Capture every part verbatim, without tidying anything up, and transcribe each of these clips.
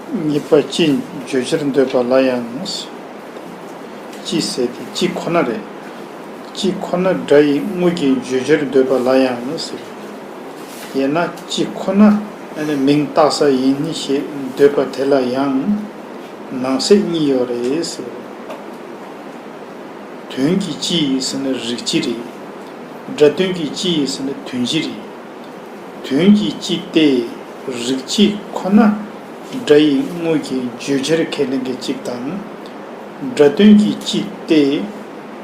གཉིས་པ་སྤྱི་བརྗོད་བྱར་འདོད་པ་ལ་ཡང་། སྤྱི་ཟེར་དེ་སྤྱི་ཁོ་ན་རེད། སྤྱི་ཁོ་ན་སྒྲ་ཡི་དངོས་ཀྱི་བརྗོད་བྱར་འདོད་པ་ལ་ཡང་ཟེར། ཡང་ན་སྤྱི་ཁོ་ན་མིང་བཏགས་ས་ཡིན་ཞེས་འདོད་པ་དེ་ལ་ཡང་ནང་གསེས་གཉིས་ཡོད་རེད་ཟེར། དོན་གྱི་སྤྱི་ཟེར་ན་རིགས་སྤྱི་རེད། སྒྲ་དོན་གྱི་སྤྱི་ཟེར་ན་དོན་སྤྱི་རེད། དོན་གྱི་སྤྱི་སྟེ་རིགས་སྤྱི་ཁོ་ན་སྒྲ་ཡི་དངོས་ཀྱི་བརྗོད་བྱར་ཁས་ལེན་མཁན་གཅིག་དང་། སྒྲ་དོན་གྱི་སྤྱི་སྟེ་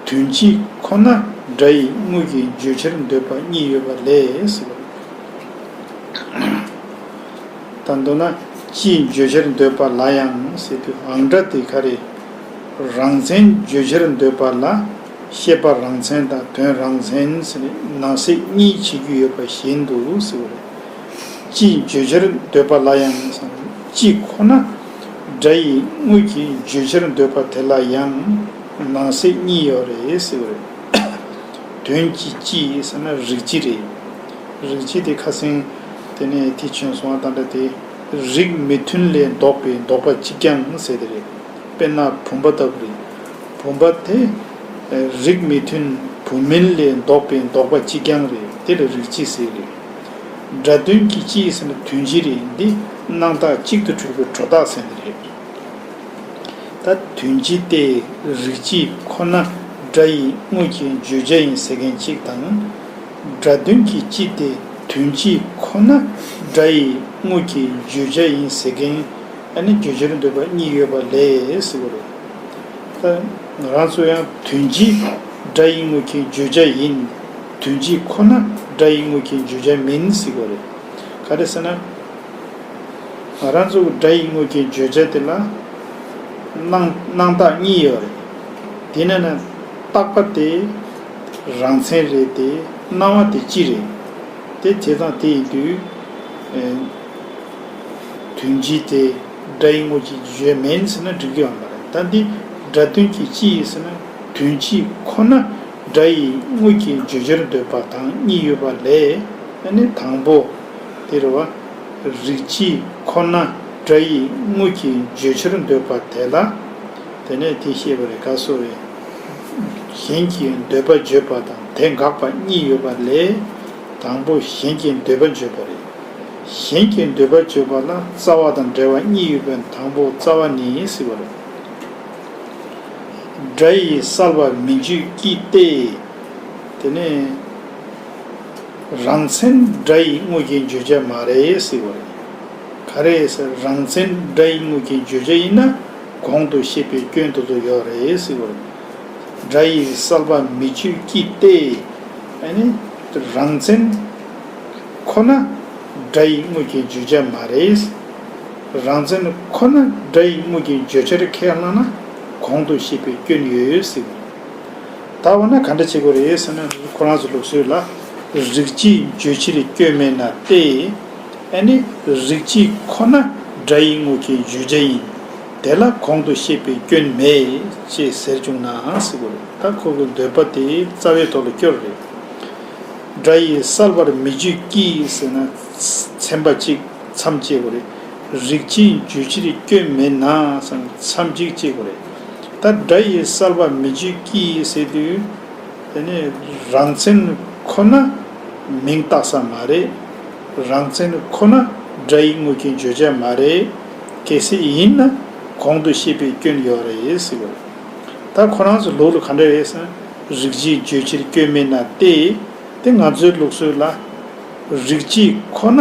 དོན་སྤྱི་ཁོ་ན་སྒྲ་ཡི་དངོས་ཀྱི་བརྗོད་བྱར་འདོད་པ་གཉིས་ཡོད་པ་ལས་ཟེར་བ་རེད། ད་མདོར་ན་སྤྱི་བརྗོད་བྱར་འདོད་པ་ལ་ཡང་ཟེར་དུས་ཨང་སྒྲ་དེ་ག་རེ། རང་མཚན་བརྗོད་བྱར་འདོད་པ་ལ། ཤེས་པ་རང་མཚན་དང་དོན་རང་མཚན་ཟེར་ནས་ནང་གསེས་གཉིས་བྱེད་རྒྱུ་ཡོད་པ་བཞིན་དུ་ཟེར་བ་རེད། སྤྱི་བརྗོད་བྱར་འདོད་པ་ལ་ཡང་ཟེར་ན་སྤྱི་ཁོ་ན་སྒྲ་ཡི་དངོས་ཀྱི་བརྗོད་བྱར་འདོད་པ་དེ་ལ་ཡང་ནང་གསེས་གཉིས་ཡོད་རེད་ཟེར་བ་རེད། དོན་གྱི་སྤྱི་ཟེར་ན་རིགས་སྤྱི་རེད། རིགས་སྤྱི་དེ་ཁ་སང་དེ་ནས་དེ་བྱོན་སོང་བ་དང་འདྲ་དེ། རིགས་མི་མཐུན་ལས་ལྡོག་པའི་ལྡོག་པ་གཅིག་རྐྱང་ཟེར་དེ་རེད། དཔེར་ན་བུམ་པ་ལྟ་བུ་རེད། བུམ་པ་དེ་རིགས་མི་མཐུན་བུམ་མིན་ལས་ལྡོག་པའི་ལྡོག་པ་གཅིག་རྐྱང་རེད། དེ་ལ་རིགས་སྤྱི་ཟེར་རེད། སྒྲ་དོན་གྱི་སྤྱི་ཟེར་ན་དོན་སྤྱི་རེད། འདི་སྣང་བཏགས་གཅིག་ཏུ་གྲུབ་པའི་སྒྲོ་བཏགས་ཟེར་ནི་རེད། ད་དོན་སྤྱི་སྟེ་རིགས་སྤྱི་ཁོ་ན་སྒྲ་ཡི་དངོས་ཀྱི་བརྗོད་བྱ་ཡིན་ཟེར་མཁན་གཅིག་དང་། སྒྲ་དོན་གྱི་སྤྱི་སྟེ་དོན་སྤྱི་ཁོ་ན་སྒྲ་ཡི་དངོས་ཀྱི་བརྗོད་བྱ་ཡིན་ཟེར་མཁན། ཨ་ནི་བརྗོད་བྱར་འདོད་པ་གཉིས་ཡོད་པ་ལས་ཟེར་བ་རེད། ད་ང་རང་ཚོ་ཡང་དོན་སྤྱི་སྒྲ་ཡི་དངོས་ཀྱི་བརྗོད་བྱ་ཡིན། དོན་སྤྱི་ཁོ་ན་སྒྲ་ཡི་དངོས་ཀྱི་བརྗོད་བྱ་མིན་ཟེར་བ་རེད། ག་རེ་ཟེར་ན། ང་རང་ཚོ་སྒྲ་ཡི་དངོས་ཀྱི་བརྗོད་བྱ་དེ་ལ་སྣང་སྣང་བཏགས་གཉིས་ཡོད་རེད། དེ་ནས་ན་བཏགས་པ་དེ་རང་མཚན་རེད་དེ། སྣང་བ་དེ་སྤྱི་རེད། དེ་བྱས་ཙང་དེ་ཡིན་དུས། ཨེ། དོན་སྤྱི་དེ་སྒྲ་ཡི་དངོས་ཀྱི་བརྗོད་བྱ་མིན་ཟེར་ན་འགྲིག་གི་ཡོད་མ་རེད། ད་འདི་སྒྲ་དོན་གྱི་སྤྱི་ཡིན་ཟེར་ན་དོན་སྤྱི་ཁོ་ན་སྒྲ་ཡི་དངོས་ཀྱི་བརྗོད་བྱར་འདོད་པ་དང་གཉིས་ཡོད་པ་ལས། ཨ་ནི་དང་པོ་དེ་རེད་བ། རིགས་སྤྱི་ཁོ་ན་སྒྲ་ཡི་དངོས་ཀྱི་བརྗོད་བྱར་འདོད་པ་དེ་ལ། དེ་ནས་དེ་ཤེས་པ་རེད་ག་སོ་རེད། གཞན་གྱི་འདོད་པ་བརྗོད་པ་དང་དེ་འགག་པ་གཉིས་ཡོད་པ་ལས། དང་པོ་གཞན་གྱི་འདོད་པ་བརྗོད་པ་རེད། གཞན་གྱི་འདོད་པ་བརྗོད་པ་ལ་རྩ་བ་དང་འབྲེལ་བ་གཉིས་ཡོད་པའི་དང་པོ་རྩ་བ་ནི་ཟེར་བ་རེད། སྒྲ་ཡི་གསལ་བར་མི་འཇུག་སྐྱིད་ཏེ། དེ་ནས་རང་མཚན་སྒྲ་ཡི་དངོས་ཀྱི་བརྗོད་བྱ་མ་རེད་ཟེར་བ་རེད། ག་རེ་ཟེར་རང་མཚན་སྒྲ་ཡི་དངོས་ཀྱི་བརྗོད་བྱ་ཡིན་ན་གོང་དུ་བཤད་པའི་སྐྱོན་དེ་ཚོ་ཡོད་རེད་ཟེར་བ་རེད། སྒྲ་ཡི་གསལ་བར་མི་འཇུག་སྐྱིད་ཏེ། ཨ་ནི་རང་མཚན་ཁོ་ན་སྒྲ་ཡི་དངོས་ཀྱི་བརྗོད་བྱ་མ་རེད། རང་མཚན་ཁོ་ན་སྒྲ་ཡི་དངོས་ཀྱི་བརྗོད་བྱར་ཁས་བླངས་ན་གོང་དུ་བཤད་པའི་སྐྱོན་ཡོད་ཟེར། ད་འོ་ན་ག་འདྲ་བྱེད་དགོས་རེད་ཟེར་ན། ཁོ་རང་ཚོ་ལུགས་སྲོལ་ལ་རིགས་སྤྱི་བརྗོད་ཕྱིར་སྐྱོན་མེད་ན་སྟེ། ཨ་ནི་རིགས་སྤྱི་ཁོ་ན་སྒྲ་ཡི་དངོས་ཀྱི་བརྗོད་བྱ་ཡིན། དེ་ལ་གོང་དུ་བཤད་པའི་སྐྱོན་མེད་ཅེས་ཟེར་བྱུང་ན་ཟེར་དགོས་རེད། ད་ཁོ་གི་འདོད་པ་དེ་རྩ་བའི་ཐོག་ལ་སྐྱོར་རེད། སྒྲ་ཡི་གསལ་བར་མི་འཇུག་སྐྱིད་ཟེར་ན་ཚན་པ་གཅིག་མཚམས་བཅད་དགོས་རེད། རིགས་སྤྱི་བརྗོད་ཕྱིར་སྐྱོན་མེད་ན་ཟེར་ན་མཚམས་གཅིག་བཅད་དགོས་རེད། ད་སྒྲ་ཡི་གསལ་བར་མི་འཇུག་སྐྱིད་ཟེར་དུས། དེ་ནི་རང་མཚན་ཁོ་ན་མིང་བཏགས་ས་མ་རེད། རང་མཚན་ཁོ་ན་སྒྲ་ཡི་དངོས་ཀྱི་བརྗོད་བྱ་མ་རེད། གལ་སྲིད་ཡིན་ན་གོང་དུ་བཤད་པའི་སྐྱོན་ཡོད་རེད་ཟེར་བ་རེད། ད་ཁོ་རང་ཚོ་ལུགས་ལ་ག་འདྲ་རེད་ཟེར་ན། རིགས་སྤྱི་བརྗོད་ཕྱིར་སྐྱོན་མེད་ན་སྟེ། དེ་ང་ཚོའི་ལུགས་སྲོལ་ལ། རིགས་སྤྱི་ཁོ་ན་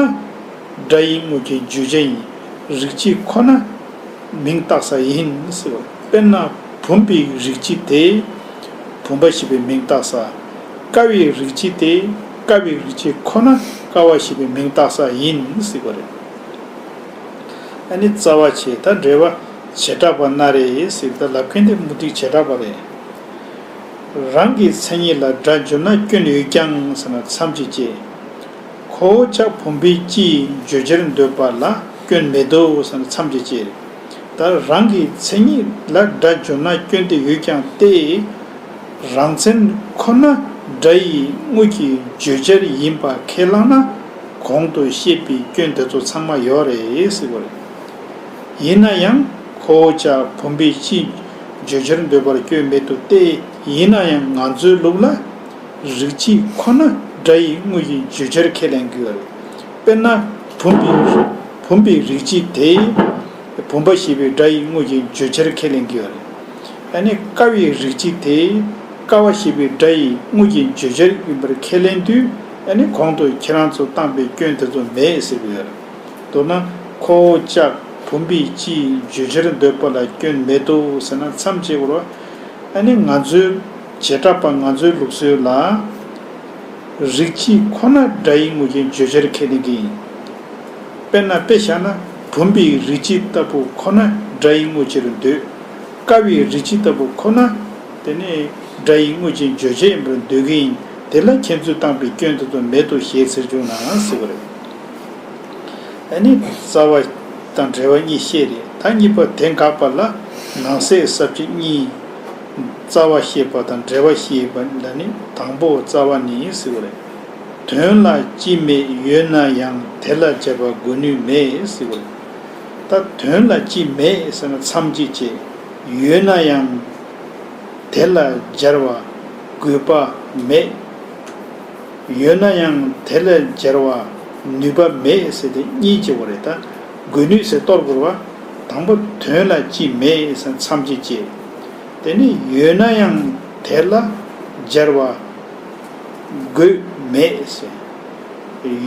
སྒྲ་ཡི་དངོས་ཀྱི་བརྗོད་བྱ་ཡིན། རིགས་སྤྱི་ཁོ་ན་མིང་བཏགས་ས་ཡིན་ཟེར་བ། དཔེར་ན་བུམ་པའི་རིགས་སྤྱི་དེ་བུམ་པ་ཞེས་པའི་མིང་བཏགས་ས། ཀ་བའི་རིགས་སྤྱི་དེ་ཀ་བའི་རིགས་སྤྱི་ཁོ་ན་ཀ་བ་ཞེས་པའི་མིང་བཏགས་ས་ཡིན་ཟེར་བ་རེད། ཨ་ནི་རྩ་བ་བྱས། ད་འགྲེལ་པ་བྱེ་བྲག་པ་ན་རེ་ཟེར། ད་ལབ་མཁན་དེ་མུ་སྟེགས་བྱེ་བྲག་པ་རེད། རང་གི་མཚན་ཉིད་ལ་སྒྲ་བསྒྱུར་ན་སྐྱོན་ཡོད་ཀྱང་ཟེར་ན་མཚམས་ཅིག་བཅད། ཁོ་བོ་ཅག་བུམ་པའི་སྤྱི་བརྗོད་བྱར་འདོད་པ་ལ་སྐྱོན་མེད་དོ་ཟེར་ན་མཚམས་ཅིག་བཅད། ད་རང་གི་མཚན་ཉིད་ལ་སྒྲ་བསྒྱུར་ན་སྐྱོན་དེ་ཡོད་ཀྱང་སྟེ། རང་མཚན་ཁོ་ན་སྒྲ་ཡི་དངོས་ཀྱི་བརྗོད་བྱར་ཡིན་པ་ཁས་བླངས་ན་གོང་དུ་བཤད་པའི་སྐྱོན་དེ་ཚོ་ཚང་མ་ཡོད་རེད་ཟེར་བ་རེད། ཡིན་ན་ཡང་ཁོ་བོ་ཅག་བུམ་པའི་སྤྱི་བརྗོད་བྱར་འདོད་པར་སྐྱོན་མེད་དོ་སྟེ། ཡིན་ན་ཡང་ང་ཚོའི་ལུགས་ལ་རིགས་སྤྱི་ཁོ་ན་སྒྲ་ཡི་དངོས་ཀྱི་བརྗོད་བྱར་ཁས་ལེན་གྱི་ཡོད་རེད། དཔེར་ན་བུམ་པའི་བུམ་པའི་རིགས་སྤྱི་དེ་བུམ་པ་ཞེས་པའི་སྒྲ་ཡི་དངོས་ཀྱི་བརྗོད་བྱར་ཁས་ལེན་གྱི་ཡོད་རེད། ཨ་ནི་ཀ་བའི་རིགས་སྤྱི་དེ་ཀ་བ་ཞེས་པའི་སྒྲ་ཡི་དངོས་ཀྱི་བརྗོད་བྱར་ཡིན་པར་ཁས་ལེན་དུས། ཨ་ནི་གོང་དུ་ཁྱེད་རང་ཚོས་བཏང་པའི་སྐྱོན་དེ་ཚོ་མེད་ཟེར་གྱི་ཡོད་རེད། མདོར་ན་ཁོ་བོ་ཅག་བུམ་པའི་སྤྱིའི་བརྗོད་བྱར་འདོད་པ་ལ་སྐྱོན་མེད་དོ་ཟེར་ན་མཚམས་བཅད་དགོས་རེད། ཨ་ནི་ང་ཚོའི་བྱེ་བྲག་པ་ང་ཚོའི་ལུགས་སྲོལ་ལ། རིགས་སྤྱི་ཁོ་ན་སྒྲ་ཡི་དངོས་ཀྱི་བརྗོད་བྱར་ཁས་ལེན་གྱི་ཡིན། དཔེར་ན་དཔེ་བཞག་ན་བུམ་པའི་རིགས་སྤྱི་ལྟ་བུ་ཁོ་ན་སྒྲ་ཡི་དངོས་ཕྱིར་འདོད། ཀ་བའི་རིགས་སྤྱི་ལྟ་བུ་ཁོ་ན་དེ་ནི་སྒྲ་ཡི་དངོས་ཀྱི་བརྗོད་བྱ་ཡིན་པར་འདོད་ཀྱི་ཡིན། དེ་ལ་ཁྱེད་ཚོས་བཏང་པའི་སྐྱོན་དེ་ཚོ་མེད་དོ་ཞེས་ཟེར་བྱུང་ན་ཟེར་བ་རེད། ཨ་ནི་རྩ་བ་དང་འགྲེལ་པ་གཉིས་བཤད་རེད། ད་གཉིས་པ་དེ་དགག་པ་ལ་ནང་གསེས་ས་བཅད་གཉིས། རྩ་བ་བཤད་པ་དང་འགྲེལ་པ་བཤད་པ་ལ་ནི་དང་པོ་རྩ་བ་ནི་ཟེར་བ་རེད། དོན་ལ་སྤྱི་མེད་ཡོད་ན་ཡང་དེ་ལ་སྦྱར་བ་དགོས་ནུས་མེད་ཟེར་བ་རེད། ད་དོན་ལ་སྤྱི་མེད་ཟེར་ན་མཚམས་གཅིག་བྱས། ཡོད་ན་ཡང་དེ་ལ་སྦྱར་བ་དགོས་པ་མེད། ཡོད་ན་ཡང་དེ་ལ་སྦྱར་བ་ནུས་པ་མེད་ཟེར་ཏེ་གཉིས་བྱེད་དགོས་རེད། ད་དགོས་ནུས་ཟེར་གཏོར་དགོས་པ། དང་པོ་དོན་ལ་སྤྱི་མེད་ཟེར་མཚམས་གཅིག་བྱས། དེ་ནི་ཡོད་ན་ཡང་དེ་ལ་སྦྱར་བ་དགོས་མེད་ཟེར།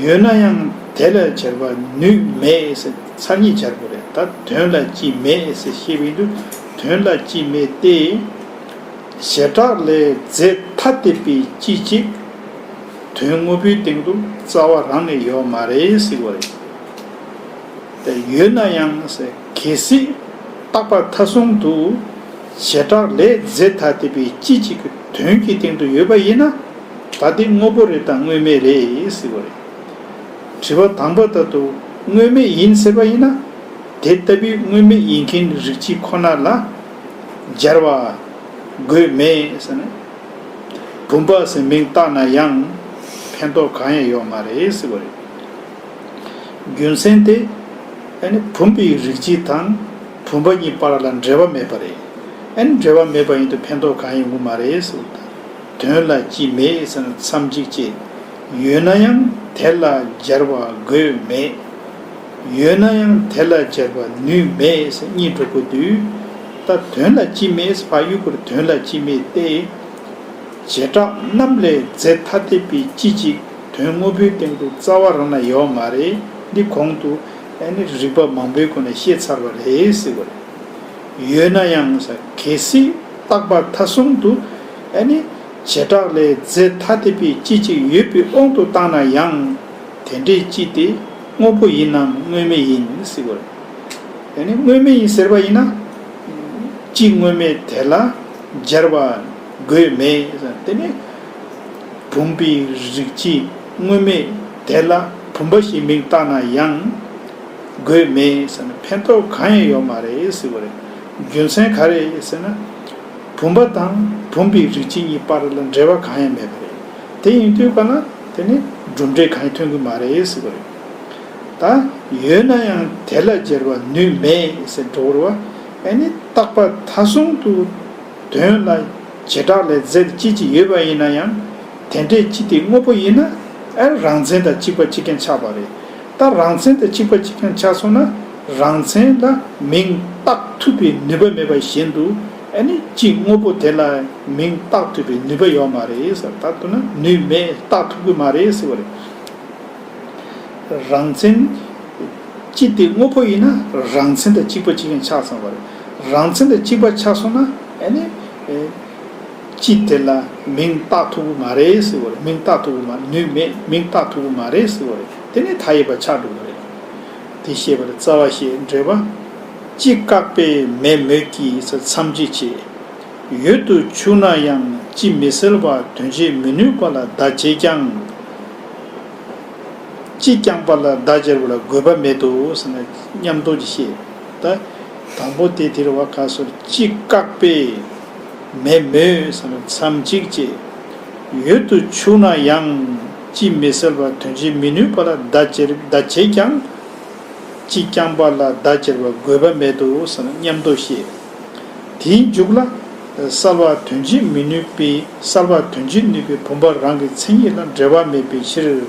ཡོད་ན་ཡང་དེ་ལ་སྦྱར་བ་ནུས་མེད་ཟེར་ཚར་གཉིས་སྦྱར་དགོས་རེད། ད་དོན་ལ་སྤྱི་མེད་ཟེར་བཤད་པ་ཡིན་དུས་དོན་ལ་སྤྱི་མེད་དེ། བྱེ་བྲག་ལས་རྫས་ཐ་དད་པའི་སྤྱི་གཅིག་དོན་དངོས་པོའི་སྟེང་དུ་རྩ་བ་རང་ནས་ཡོད་མ་རེད་ཟེར་བ་རེད། དེ་ཡོད་ན་ཡང་ཟེར་གལ་སྲིད་རྟག་པ་མཐའ་གསུམ་དུ་བྱེ་བྲག་ལས་རྫས་ཐ་དད་པའི་སྤྱི་གཅིག་གི་དོན་གྱི་སྟེང་དུ་ཡོད་པ་ཡིན་ན། ད་དེ་དངོས་པོ་རེད་དམ་དངོས་མེད་རེད་ཟེར་བ་རེད། དྲི་བ་དང་པོ་ལྟར་དུ་དངོས་མེད་ཡིན་ཟེར་བ་ཡིན་ན། དེ་ལྟ་བུའི་དངོས་མེད་ཡིན་མཁན་རིགས་སྤྱི་ཁོ་ན་ལ་སྦྱར་བ་དགོས་མེད་ཟེར་ནས། བུམ་པ་ཟེར་མིང་བཏགས་ན་ཡང་ཕན་ཐོགས་གང་ཡང་ཡོད་མ་རེད་ཟེར་བ་རེད། རྒྱུ་མཚན་དེ་ཨ་ནི་བུམ་པའི་རིགས་སྤྱི་དང་བུམ་པ་གཉིས་བར་ལ་འབྲེལ་བ་མེད་པ་རེད། ཨ་ནི་འབྲེལ་བ་མེད་པ་ཡིན་དུས་ཕན་ཐོགས་གང་ཡང་ཡོང་གི་མ་རེད་ཟེར་བ་དང་། དོན་ལ་སྤྱི་མེད་ཟེར་ན་མཚམས་གཅིག་བྱས། ཡོད་ན་ཡང་དེ་ལ་སྦྱར་བ་དགོས་མེད། ཡོད་ན་ཡང་དེ་ལ་སྦྱར་བ་ནུས་མེད་ཟེར་གཉིས་འགྲོ་དགོས་དུས། ད་དོན་ལ་སྤྱི་མེད་ཟེར་ཕར་གཡུག་པར་དོན་ལ་སྤྱི་མེད་དེ། བྱེ་བྲག་རྣམས་ལས་རྫས་ཐ་དད་པའི་སྤྱི་གཅིག་དོན་དངོས་པོའི་སྟེང་དུ་རྩ་བ་རང་ན་ཡོད་མ་རེད། འདི་གོང་དུ་ཨ་ནི་རིགས་པ་མང་པོའི་སྒོ་ནས་བཤད་ཚར་བ་རེད་ཟེར་བ་རེད། ཡོད་ན་ཡང་ཟེར་གལ་སྲིད་རྟག་པ་མཐའ་གསུམ་དུ་ཨ་ནི་བྱེ་བྲག་ལས་རྫས་ཐ་དད་པའི་སྤྱི་གཅིག་ཡོད་པའི་དབང་དུ་བཏང་ན་ཡང་དེ་འདྲའི་སྤྱི་དེ་དངོས་པོ་ཡིན་ནམ་དངོས་མེད་ཡིན་ཟེར་བ་རེད། ཨ་ནི་དངོས་མེད་ཡིན་ཟེར་བ་ཡིན་ན། སྤྱི་དངོས་མེད་དེ་ལ་སྦྱར་བ་དགོས་མེད་ཟེར། དེ་ནི་བུམ་པའི་རིགས་སྤྱི་དངོས་མེད་དེ་ལ་བུམ་པ་ཞེས་མིང་བཏགས་ན་ཡང་དགོས་མེད་ཟེར་ན་ཕན་ཐོགས་གང་ཡང་ཡོད་མ་རེད་ཟེར་བ་རེད། རྒྱུ་མཚན་ག་རེ་ཟེར་ན། བུམ་པ་དང་བུམ་པའི་རིགས་སྤྱི་གཉིས་བར་ལ་འབྲེལ་བ་གང་ཡང་མེད་པ་རེད། དེ་ཡིན་དུས་ག་ན་དེ་ནི་གྲུབ་འབྲས་གང་ཡང་ཐོན་གྱི་མ་རེད་ཟེར་བ་རེད། ད་ཡོད་ན་ཡང་དེ་ལ་སྦྱར་བ་ནུས་མེད་ཟེར་འགྲོ་བར་བ། ཨ་ནི་རྟག་པ་མཐའ་གསུམ་དུ་དོན་ལ་བྱེ་བྲག་ལས་རྫས་སྤྱི་གཅིག་ཡོད་པ་ཡིན་ན་ཡང་དེ་འདྲའི་སྤྱི་དེ་དངོས་པོ་ཡིན་ན། ཨ་རང་མཚན་དང་གཅིག་པ་གཅིག་རྐྱང་ཆགས་པ་རེད། ད་རང་མཚན་དང་གཅིག་པ་གཅིག་རྐྱང་ཆགས་སོང་ན་རང་མཚན་ལ་མིང་བཏགས་ཐུབ་པའི་ནུས་པ་མེད་པ་བཞིན་དུ། ཨ་ནི་སྤྱི་དངོས་པོ་དེ་ལ་མིང་བཏགས་ཐུབ་པའི་ནུས་པ་ཡོད་མ་རེད་ཟེར། ད་ལྟ་ན་ནུས་མེད་བཏགས་ཐུབ་ཀྱི་མ་རེད་ཟེར་བ་རེད། རང་མཚན། སྤྱི་དེ་དངོས་པོ་ཡིན་ན་རང་མཚན་དང་གཅིག་པ་གཅིག་རྐྱང་ཆགས་ཚར་བ་རེད། རང་མཚན་དང་གཅིག་པ་ཆགས་སོང་ན་ཨ་ནི། ཨེ། སྤྱི་དེ་ལ་མིང་བཏགས་ཐུབ་ཀྱི་མ་རེད་ཟེར་བ་རེད། མིང་བཏགས་ཐུབ་ཀྱི་མ་ནུས་མེད་མིང་བཏགས་ཐུབ་ཀྱི་མ་རེད་ཟེར་བ་རེད། དེ་ནི་མཐའ་ཡས་པ་ཆགས་འགྲོ་གི་རེད། དེ་བཤད་པ་ལ་རྩ་བ་ཞེས་འགྲེལ་པ། སྤྱི་བཀག་པས་མེད་མོད་ཀྱི་ཟེར་མཚམས་གཅིག་བྱས། ཡོད་དུ་ཆུག་ན་ཡང་སྤྱི་མི་སེལ་བ་དོན་བྱེད་མི་ནུས་པ་ལ་བརྡ་བྱེད་ཀྱང་། སྤྱི་རྐྱང་པ་ལ་བརྡ་སྦྱར་བ་ལ་དགོས་པ་མེད་དོ་ཟེར་ན་མཉམ་དུ་ཅིག་བཤད། ད་དང་པོ་དེ་དེར་བ་ཁ་སོར་སྤྱི་བཀག་པས་མེད་མོད་ཟེར་ན་མཚམས་གཅིག་བྱས། ཡོད་དུ་ཆུག་ན་ཡང་སྤྱི་མི་སེལ་བ་དོན་བྱེད་མི་ནུས་པ་ལ་བརྡ་བྱེད་བརྡ་བྱེད་ཀྱང་། སྤྱི་རྐྱང་པ་ལ་བརྡ་སྦྱར་བ་དགོས་པ་མེད་དོ་ཟེར་ན་མཉམ་དུ་བཤད། དེའི་མཇུག་ལ། གསལ་བ་དོན་སྤྱི་མི་ནུས་པའི་གསལ་བ་དོན་སྤྱི་ནུས་པའི་བུམ་པ་རང་གི་མཚན་ཉིད་ལ་འབྲེལ་བ་མེད་པའི་ཕྱིར།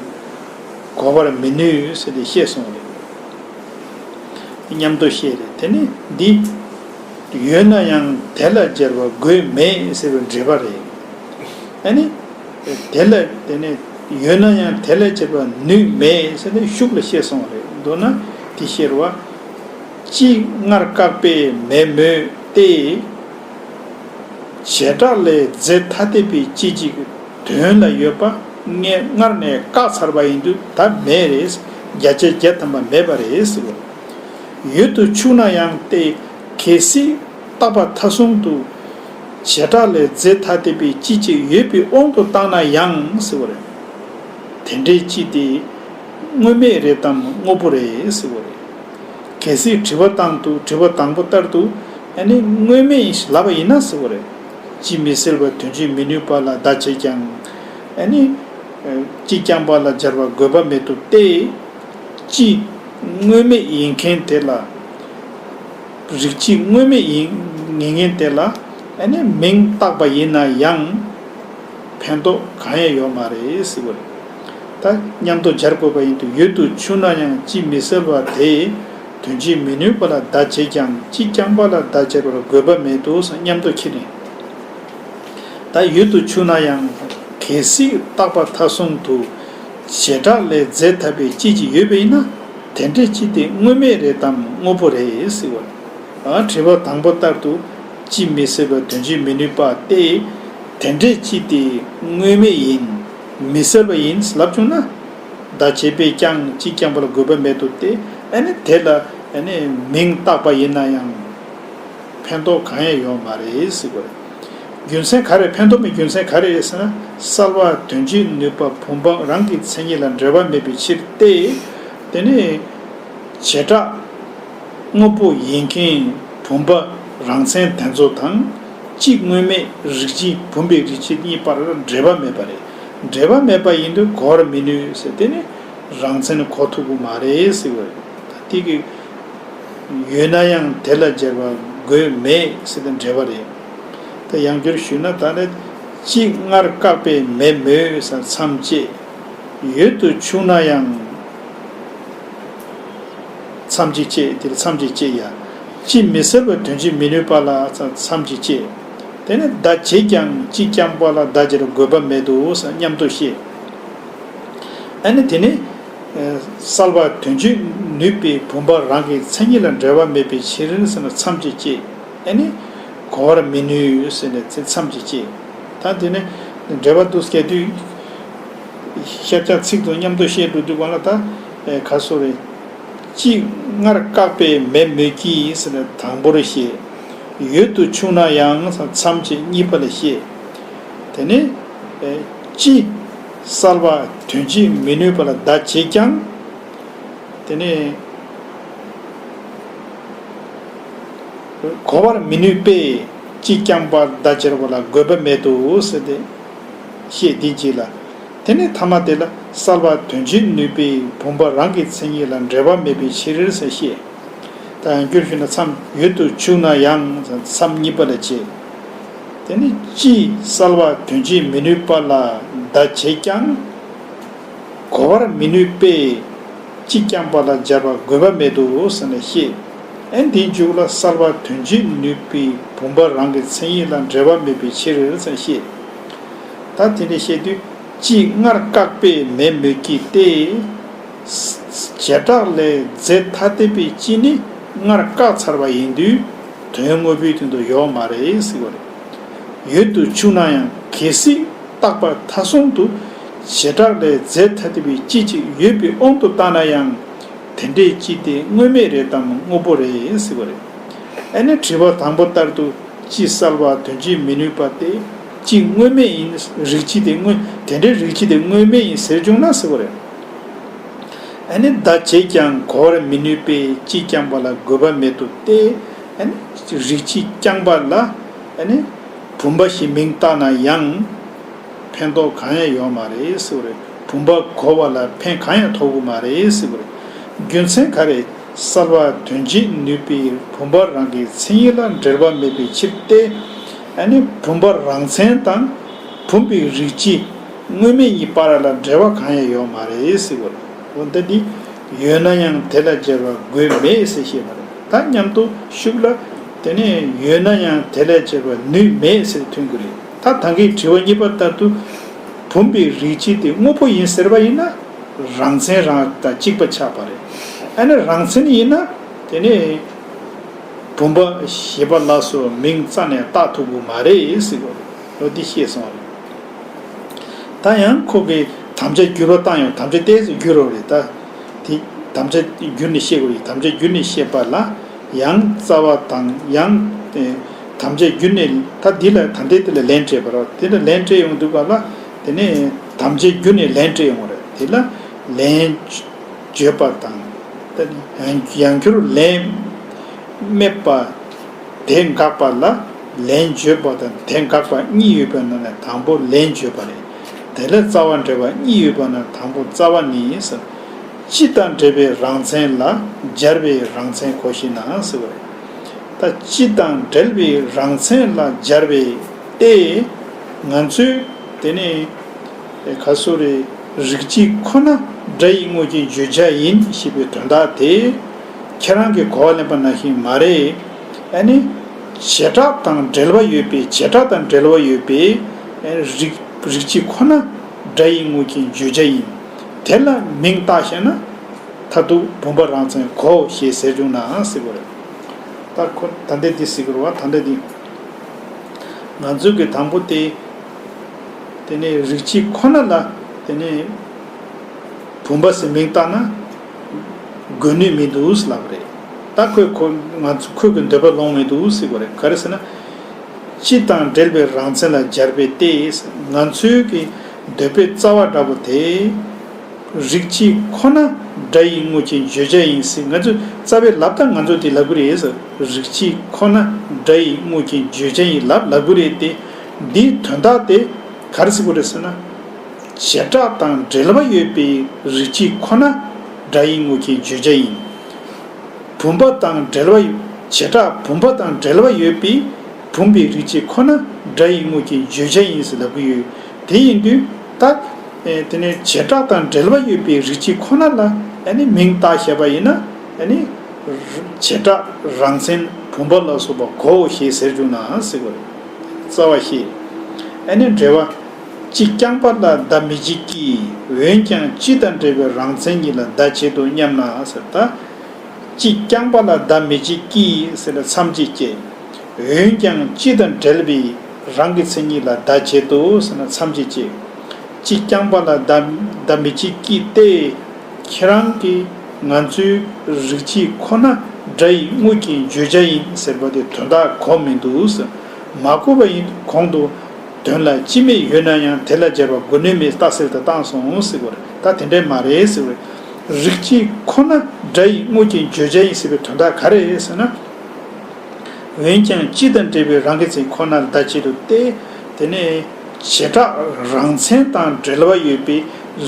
གོ་བར་མི་ནུས་ཟེར་ཏེ་བཤད་སོང་རེད། མཉམ་དུ་བཤད་རེད། དེ་ནི་འདི། ཡོད་ན་ཡང་དེ་ལ་སྦྱར་བ་དགོས་མེད་ཟེར་བའི་འགྲེལ་པ་རེད། ཨ་ནི། དེ་ལ་དེ་ནི་ཡོད་ན་ཡང་དེ་ལ་སྦྱར་བ་ནུས་མེད་ཟེར་ནས་ཤུགས་ལ་བཤད་སོང་བ་རེད། མདོར་ན་དེ་ཤེར་བ། སྤྱི་སྔར་བཀག་པས་མེད་མོད་དེ། བྱེ་བྲག་ལས་རྫས་ཐ་དད་པའི་སྤྱི་གཅིག་དོན་ལ་ཡོད་པ་ངས་སྔར་ནས་བཀག་ཚར་བ་ཡིན་དུས་ད་མེད་རེད། བརྒྱ་ཆ་བརྒྱ་ཐམ་པ་མེད་པ་རེད་ཟེར་བ། ཡོད་དུ་ཆུག་ན་ཡང་སྟེ། གལ་སྲིད་བརྟག་པ་མཐའ་གསུམ་དུ། བྱེ་བྲག་ལས་རྫས་ཐ་དད་པའི་སྤྱི་གཅིག་ཡོད་པའི་དབང་དུ་བཏང་ན་ཡང་ཟེར་བ་རེད། དེ་འདྲའི་སྤྱི་དེ་དངོས་མེད་རེད་དམ་དངོས་པོ་རེད་ཟེར་བ་རེད། གལ་སྲིད་དྲི་བ་བཏང་དུས་དྲི་བ་དང་པོ་ལྟར་དུ་ཨ་ནི་དངོས་མེད་ཡིན་ཞེས་ལབ་པ་ཡིན་ན་ཟེར་བ་རེད། སྤྱི་མི་གསལ་བ་དོན་སྤྱི་མི་ནུས་པ་ལ་བརྡ་བྱེད་ཀྱང་ཨ་ནི། སྤྱི་རྐྱང་པ་ལ་སྦྱར་བ་དགོས་པ་མེད་དོ་སྟེ། སྤྱི་དངོས་མེད་ཡིན་མཁན་དེ་ལ། རིགས་སྤྱི་དངོས་མེད་ཡིན་ཡིན་མཁན་དེ་ལ་ཨ་ནི་མིང་བཏགས་པ་ཡིན་ན་ཡང་ཕན་ཐོགས་གང་ཡང་ཡོད་མ་རེད་ཟེར་བ་རེད། ད་མཉམ་དུ་སྦྱར་དགོས་པ་ཡིན་དུས་ཡོད་དུ་ཆུག་ན་ཡང་སྤྱི་མི་གསལ་བ་དེ་དོན་སྤྱི་མི་ནུས་པ་ལ་བརྡ་བྱེད་ཀྱང་སྤྱི་རྐྱང་པ་ལ་བརྡ་སྦྱར་བར་དགོས་པ་མེད་དོ་ཟེར་མཉམ་དུ་ཁྱེར་ནས། ད་ཡོད་དུ་ཆུག་ན་ཡང་གལ་སྲིད་བརྟག་པ་མཐའ་གསུམ་དུ་བྱེ་བྲག་ལས་རྫས་ཐ་དད་པའི་སྤྱི་གཅིག་ཡོད་པ་ཡིན་ན་དེ་འདྲའི་སྤྱི་དེ་དངོས་མེད་རེད་དམ་དངོས་པོ་རེད་ཟེར་བ། ཨ་དྲི་བ་དང་པོ་ལྟར་དུ་སྤྱི་མི་གསལ་བ་དོན་སྤྱི་མི་ནུས་པ་སྟེ། དེ་འདྲའི་སྤྱི་དེ་དངོས་མེད་ཡིན། མི་གསལ་བ་ཡིན་ལབ་བྱུང་ན། བརྡ་བྱས་པས་ཀྱང་སྤྱི་རྐྱང་པ་ལ་དགོས་པ་མེད་དོ་སྟེ། ཨ་ནི་དེ་ལ་ཨ་ནི་མིང་བཏགས་པ་ཡིན་ན་ཡང་། ཕན་ཐོགས་གང་ཡང་ཡོད་མ་རེད་ཟེར་བ་རེད། རྒྱུ་མཚན་ག་རེ་ཕན་ཐོགས་མེད་རྒྱུ་མཚན་ག་རེ་རེད་ཟེར་ན་གསལ་བ་དོན་སྤྱི་ནུས་པ་བུམ་པ་རང་གི་མཚན་ཉིད་ལ་འབྲེལ་བ་མེད་པའི་ཕྱིར་ཏེ། དེ་ནི་བྱེ་བྲག་དངོས་པོ་ཡིན་མཁན་བུམ་པ་རང་མཚན་དེ་ཚོ་དང་སྤྱི་དངོས་མེད་རིགས་སྤྱི་བུམ་པའི་རིགས་སྤྱི་གཉིས་བར་ལ་འབྲེལ་བ་མེད་པ་རེད། འབྲེལ་བ་མེད་པ་ཡིན་དུས་གོ་བར་མི་ནུས་ཟེར་དེ་ནི་རང་མཚན་གོ་ཐུབ་ཀྱི་མ་རེད་ཟེར་བ་རེད། ད་དེ་གི་ཡོད་ན་ཡང་དེ་ལ་སྦྱར་བ་དགོས་མེད་ཟེར་ཏེ་འགྲེལ་པ་རེད། ད་ཡང་བསྐྱར་ཞུས་ན་ད་ནི་སྤྱི་སྔར་བཀག་པས་མེད་མོད་ཟེར་མཚམས་བཅད། ཡོད་དུ་ཆུག་ན་ཡང་མཚམས་ཀྱི་བཅད་དེ་ལ་མཚམས་ཀྱི་བཅད་ཡ། སྤྱི་མི་གསལ་བ་དོན་སྤྱི་མི་ནུས་པ་ལ་ཟེར་མཚམས་ཀྱི་བཅད། དེ་ནི་བརྡ་བྱེད་ཀྱང་སྤྱི་རྐྱང་པ་ལ་བརྡ་སྦྱར་དགོས་པ་མེད་དོ་ཟེར་མཉམ་དུ་བཤད། ཨ་ནི་དེ་ནི། གསལ་བ་དོན་སྤྱི་ནུས་པའི་བུམ་པ་རང་གི་མཚན་ཉིད་ལ་འབྲེལ་བ་མེད་པའི་ཕྱིར་ཟེར་ན་མཚམས་ཀྱི་བཅད། ཨ་ནི། གོ་བར་མི་ནུས་ཟེར་ནས་མཚམས་ཀྱི་བཅད། ད་དེ་ནི། འགྲེལ་པ་འདུག་སྐད་དུས། ཤར་བྱ་ཚིག་དང་མཉམ་དུ་བཤད་འགྲོ་དུས་གང་ལ་ད། ག་སོ་རེད། སྤྱི་སྔར་བཀག་པས་མེད་མོད་ཀྱི་ཟེར་ནས་དང་པོར་བཤད། ཡོད་དུ་ཆུག་ན་ཡང་མཚམས་བཅད་གཉིས་པ་ལ་བཤད། དེ་ནས། སྤྱི། གསལ་བ་དོན་སྤྱི་མི་ནུས་པ་ལ་བརྡ་བྱེད་ཀྱང་། དེ་ནས། གོ་བར་མི་ནུས་པས་སྤྱི་རྐྱང་པར་བརྡ་སྦྱར་བ་ལ་དགོས་པ་མེད་དོ་ཟེར་ཏེ། བཤད་དེ་རྗེས་ལ། དེ་ནས་ཐ་མ་དེ་ལ་གསལ་བ་དོན་སྤྱི་ནུས་པའི་བུམ་པ་རང་གི་མཚན་ཉིད་ལ་འབྲེལ་བ་མེད་པའི་ཕྱིར་ཟེར་བཤད། ད་ཡང་བསྐྱར་ཞུས་ན་མཚམས་ཡོད་དུ་ཆུག་ན་ཡང་མཚམས་གཉིས་པ་ལ་བྱེད། དེ་ནི་སྤྱིའི་གསལ་བ་དོན་སྤྱི་མི་ནུས་པ་ལ་བརྡ་བྱེད་ཀྱང་། གོ་བར་མི་ནུས་པས་སྤྱི་རྐྱང་པ་ལ་སྦྱར་བ་དགོས་པ་མེད་དོ་ཟེར་ནས་བཤད། ཨན་དེའི་མཇུག་ལ་གསལ་བ་དོན་སྤྱི་ནུས་པའི་བུམ་པ་རང་གི་མཚན་ཉིད་ལ་འབྲེལ་བ་མེད་པའི་ཕྱིར་ཟེར་བཤད། ད་དེ་འདྲ་བཤད་དུས། སྤྱི་སྔར་བཀག་པས་མེད་མོད་ཀྱི་སྟེ། བྱེ་བྲག་ལས་རྫས་ཐ་དད་པའི་སྤྱི་ནི་སྔར་བཀག་ཚར་བ་ཡིན་དུས་དོན་དངོས་པོའི་དོན་དུ་ཡོད་མ་རེད་ཟེར་བ་རེད། ཡོད་དུ་ཆུག་ན་ཡང་གལ་སྲིད་བརྟག་པ་མཐའ་གསུམ་དུ་བྱེ་བྲག་ལས་རྫས་ཐ་དད་པའི་སྤྱི་གཅིག་ཡོད་པའི་དབང་དུ་བཏང་ན་ཡང་དེ་འདྲའི་སྤྱི་དེ་དངོས་མེད་རེད་དམ་དངོས་པོ་རེད་ཟེར་བ་རེད། ཨ་ནི་དྲི་བ་དང་པོ་ལྟར་དུ། སྤྱི་གསལ་བ་དོན་སྤྱི་མི་ནུས་པ་སྟེ། སྤྱི་དངོས་མེད་ཡིན། རིགས་སྤྱི་དེ་དངོས། དེ་འདྲའི་རིགས་སྤྱི་དེ་དངོས་མེད་ཡིན་ཟེར་བྱུང་ན་ཟེར་བ་རེད། ཨ་ནི་བརྡ་བྱེད་ཀྱང་གོ་བར་མི་ནུས་པས་སྤྱི་རྐྱང་པ་ལ་དགོས་པ་མེད་དོ་སྟེ། ཨ་ནི་རིགས་སྤྱི་རྐྱང་པ་ལ་ཨ་ནི་བུམ་པ་ཞེས་མིང་བཏགས་ན་ཡང་། ཕན་ཐོགས་གང་ཡང་ཡོད་མ་རེད་ཟེར་བ་རེད། བུམ་པ་གོ་བ་ལ་ཕན་གང་ཡང་ཐོགས་ཀྱི་མ་རེད་ཟེར་བ་རེད། རྒྱུ་མཚན་ག་རེ། གསལ་བ་དོན་བྱེད་ནུས་པའི་བུམ་པ་རང་གི་མཚན་ཉིད་ལ་འབྲེལ་བ་མེད་པའི་ཕྱིར་ཏེ། ཨ་ནི་བུམ་པ་རང་མཚན་དང་བུམ་པའི་རིགས་སྤྱི་དངོས་མེད་གཉིས་བར་ལ་འབྲེལ་བ་གང་ཡང་ཡོད་མ་རེད་ཟེར་བ་རེད། འོ་ད་འདི་ཡོད་ན་ཡང་དེ་ལ་སྦྱར་བ་དགོས་མེད་ཟེར་བཤད་པ་རེད། ད་མཉམ་དུ་ཤུགས་ལ་དེ་ནས་ཡོད་ན་ཡང་དེ་ལ་སྦྱར་བ་ནུས་མེད་ཟེར་ཐོན་གྱི་རེད། ད་ད་གིན་དྲི་བ་གཉིས་པ་ལྟར་དུ་བུམ་པའི་རིགས་སྤྱི་དེ་དངོས་པོ་ཡིན་ཟེར་བ་ཡིན་ན། རང་མཚན་རང་དང་གཅིག་པ་ཆགས་པ་རེད། ཨ་ནི་རང་མཚན་ཡིན་ན་དེ་ནི་བུམ་པ་ཞེས་པ་ལ་སོགས་མིང་རྩ་ནས་བཏགས་ཐུབ་ཀྱི་མ་རེད་ཟེར་བ་རེད། འོ་འདི་ཤེས་སོང་བ་རེད། ད་ཡང་ཁོ་གིས་དམ་བཅའ་བསྒྱུར་བ་བཏང་ཡང་དམ་བཅའ་ཏོག་ཙམ་བསྒྱུར་རོགས་རེད། ད་དེ་དམ་བཅའ་བསྒྱུར་ནས་བཤད་དགོས་རེད། དམ་བཅའ་བསྒྱུར་ནས་བཤད་པ་ལ། ཡང་རྩ་བ་དང་ཡང་། ཨེ། དམ་བཅའ་བསྒྱུར་ནས་ད་འདི་ལ་ད་ལྟའི་དེ་ལ་ལན་སྤྲད་པ་རེད། དེ་ལ་ལན་སྤྲད་ཡོང་དུས་ག་ལ་དེ་ནས་དམ་བཅའ་བསྒྱུར་ནས་ལན་སྤྲད་ཡོང་བ་རེད། དེ་ལ་ལན་བརྗོད་པ་དང་། ད་ནི་ཡང་སྒྱུར་ལན་སྨྲས་པ་དེ་དགག་པ་ལ་ལན་བརྗོད་པ་དང་དེ་དགག་པ་གཉིས་ཡོད་པའི་ནང་ནས་དང་པོ་ལན་བརྗོད་པ་རེད། དེ་ལ་རྩ་བ་འབྲེལ་བ་གཉིས་ཡོད་པ་ན་དང་པོ་རྩ་བ་ནི་ཟེར། སྤྱི་དང་འབྲེལ་བའི་རང་མཚན་ལ་སྦྱར་བའི་རང་མཚན་གོ་ཞེ་ན་ཟེར་བ་རེད། ད་སྤྱི་དང་འབྲེལ་བའི་རང་མཚན་ལ་སྦྱར་བའི་སྟེ། ང་ཚོས་དེ་ནི་ག་སོ་རེ་རིགས་སྤྱི་ཁོ་ན་སྒྲ་ཡི་དངོས་ཀྱི་བརྗོད་བྱ་ཡིན་ཞེས་པའི་དོན་དག་དེ་ཁྱེད་རང་གིས་གོ་བ་ལེན་པ་ནང་བཞིན་མ་རེད། ཨ་ནི་བྱེ་བྲག་དང་འབྲེལ་བ་ཡོད་པའི་བྱེ་བྲག་དང་འབྲེལ་བ་ཡོད་པའི་རིགས་རིགས་སྤྱི་ཁོ་ན་སྒྲ་ཡི་དངོས་ཀྱི་བརྗོད་བྱ་ཡིན། དེ་ལ་མིང་བཏགས་ཤེ་ན། མཐར་ཐུག་བུམ་པ་རང་མཚན་གོ་ཞེས་ཟེར་བྱུང་ནའང་ཟེར་དགོས་རེད། ད་ཁོ་ད་ལྟ་འདི་ཟེར་དགོས་རེད་བ། ད་ལྟ་འདི་ང་ཚོས་ཀྱི་དང་པོ་དེ། དེ་ནས་རིགས་སྤྱི་ཁོ་ན་ལ་དེ་ནས་བུམ་པ་ཟེར་མིང་བཏགས་ན་དགོས་ནུས་མི་འདུག་ལབ་རེད། ད་ཁོས་ཁོ་ང་ཚོ་ཁོས་ཀྱི་འདོད་པ་ལོང་མི་འདུག་ཟེར་དགོས་རེད། ག་རེ་ཟེར་ན། སྤྱི་དང་འབྲེལ་བའི་རང་མཚན་ལ་སྦྱར་བའི་སྟེ། ང་ཚོའི་གི་འདོད་པའི་རྩ་བ་འདྲ་པོ་དེ། རིགས་སྤྱི་ཁོ་ན་སྒྲ་ཡི་དངོས་ཀྱི་བརྗོད་བྱ་ཡིན་ཟེར། ང་ཚོས་རྩ་བའི་ལབ་སྟངས་ང་ཚོ་དེ་ལབ་གི་རེད་ཟེར། རིགས་སྤྱི་ཁོ་ན་སྒྲ་ཡི་དངོས་ཀྱི་བརྗོད་བྱ་ཡིན་ལབ་ལབ་གི་རེད་དེ། འདིའི་དོན་དག་དེ་ག་རེ་ཟེར་དགོས་རེད་ཟེར་ན། བྱེ་བྲག་དང་འབྲེལ་བ་ཡོད་པའི་རིགས་སྤྱི་ཁོ་ན་སྒྲ་ཡི་དངོས་ཀྱི་བརྗོད་བྱ་ཡིན། བུམ་པ་དང་འབྲེལ་བ་ཡོད། བྱེ་བྲག་བུམ་པ་དང་འབྲེལ་བ་ཡོད་པའི་བུམ་པའི་རིགས་སྤྱི་ཁོ་ན་སྒྲ་ཡི་དངོས་ཀྱི་བརྗོད་བྱ་ཡིན་ཟེར་ལབ་ཀྱི་ཡོད། དེ་ཡིན་དུས་ད། ཨེ། དེ་ནས་བྱེ་བྲག་དང་འབྲེལ་བ་ཡོད་པའི་རིགས་སྤྱི་ཁོ་ན་ལ་ཨ་ནི་མིང་བཏགས་བཞག་པ་ཡིན་ན་ཨ་ནི་བྱེ་བྲག་རང་མཚན་བུམ་པ་ལ་སོགས་པ་གོ་ཞེས་ཟེར་བྱུང་ན་ཟེར་དགོས་རེད། རྩ་བ་ཤེས། ཨ་ནི་འགྲེལ་བ། སྤྱི་རྐྱང་པ་ལ་བརྡ་མི་བྱེད་ཀྱི། འོན་ཀྱང་སྤྱི་དང་འབྲེལ་བའི་རང་མཚན་ཉིད་ལ་བརྡ་བྱེད་དོ་སྙམ་ན་ཟེར། ད། སྤྱི་རྐྱང་པ་ལ་བརྡ་མི་བྱེད་ཀྱི་ཟེར་ན་མཚམས་བཅད་བཅད། འོན་ཀྱང་སྤྱི་དང་འབྲེལ་བའི་རང་གི་མཚན་ཉིད་ལ་བརྡ་བྱེད་དོ་ཟེར་ན་མཚམས་བཅད་བཅད། སྤྱི་རྐྱང་པ་ལ་བརྡ་བརྡ་མི་བྱེད་ཀྱི་སྟེ། ཁྱེད་རང་གིས་ང་ཚོའི་རིགས་སྤྱི་ཁོ་ན་སྒྲ་ཡི་དངོས་ཀྱི་བརྗོད་བྱ་ཡིན་ཟེར་བ་དེ་དོན་དག་གོ་མི་འདུག་ཟེར། མ་གོ་བ་ཡིན་གོང་དུ། དོན་ལ་སྤྱི་མེད་ཡོད་ན་ཡང་དེ་ལ་སྦྱར་བ་དགོས་ནུས་མེད་རྟགས་གསལ་དུ་བཏང་སོང་ཟེར་བ་རེད། ད་དེ་འདྲས་མ་རེད་ཟེར་བ་རེད། རིགས་སྤྱི་ཁོ་ན་སྒྲ་ཡི་དངོས་ཀྱི་བརྗོད་བྱ་ཡིན་ཟེར་བའི་དོན་དག་ག་རེ་རེད་ཟེར་ན། འོན་ཀྱང་སྤྱི་དང་འབྲེལ་བའི་རང་གི་མཚན་ཁོ་ན་ལ་བརྡ་བྱེད་དོ་སྟེ། དེ་ནས་བྱེ་བྲག་རང་མཚན་དང་འབྲེལ་བ་ཡོད་པའི་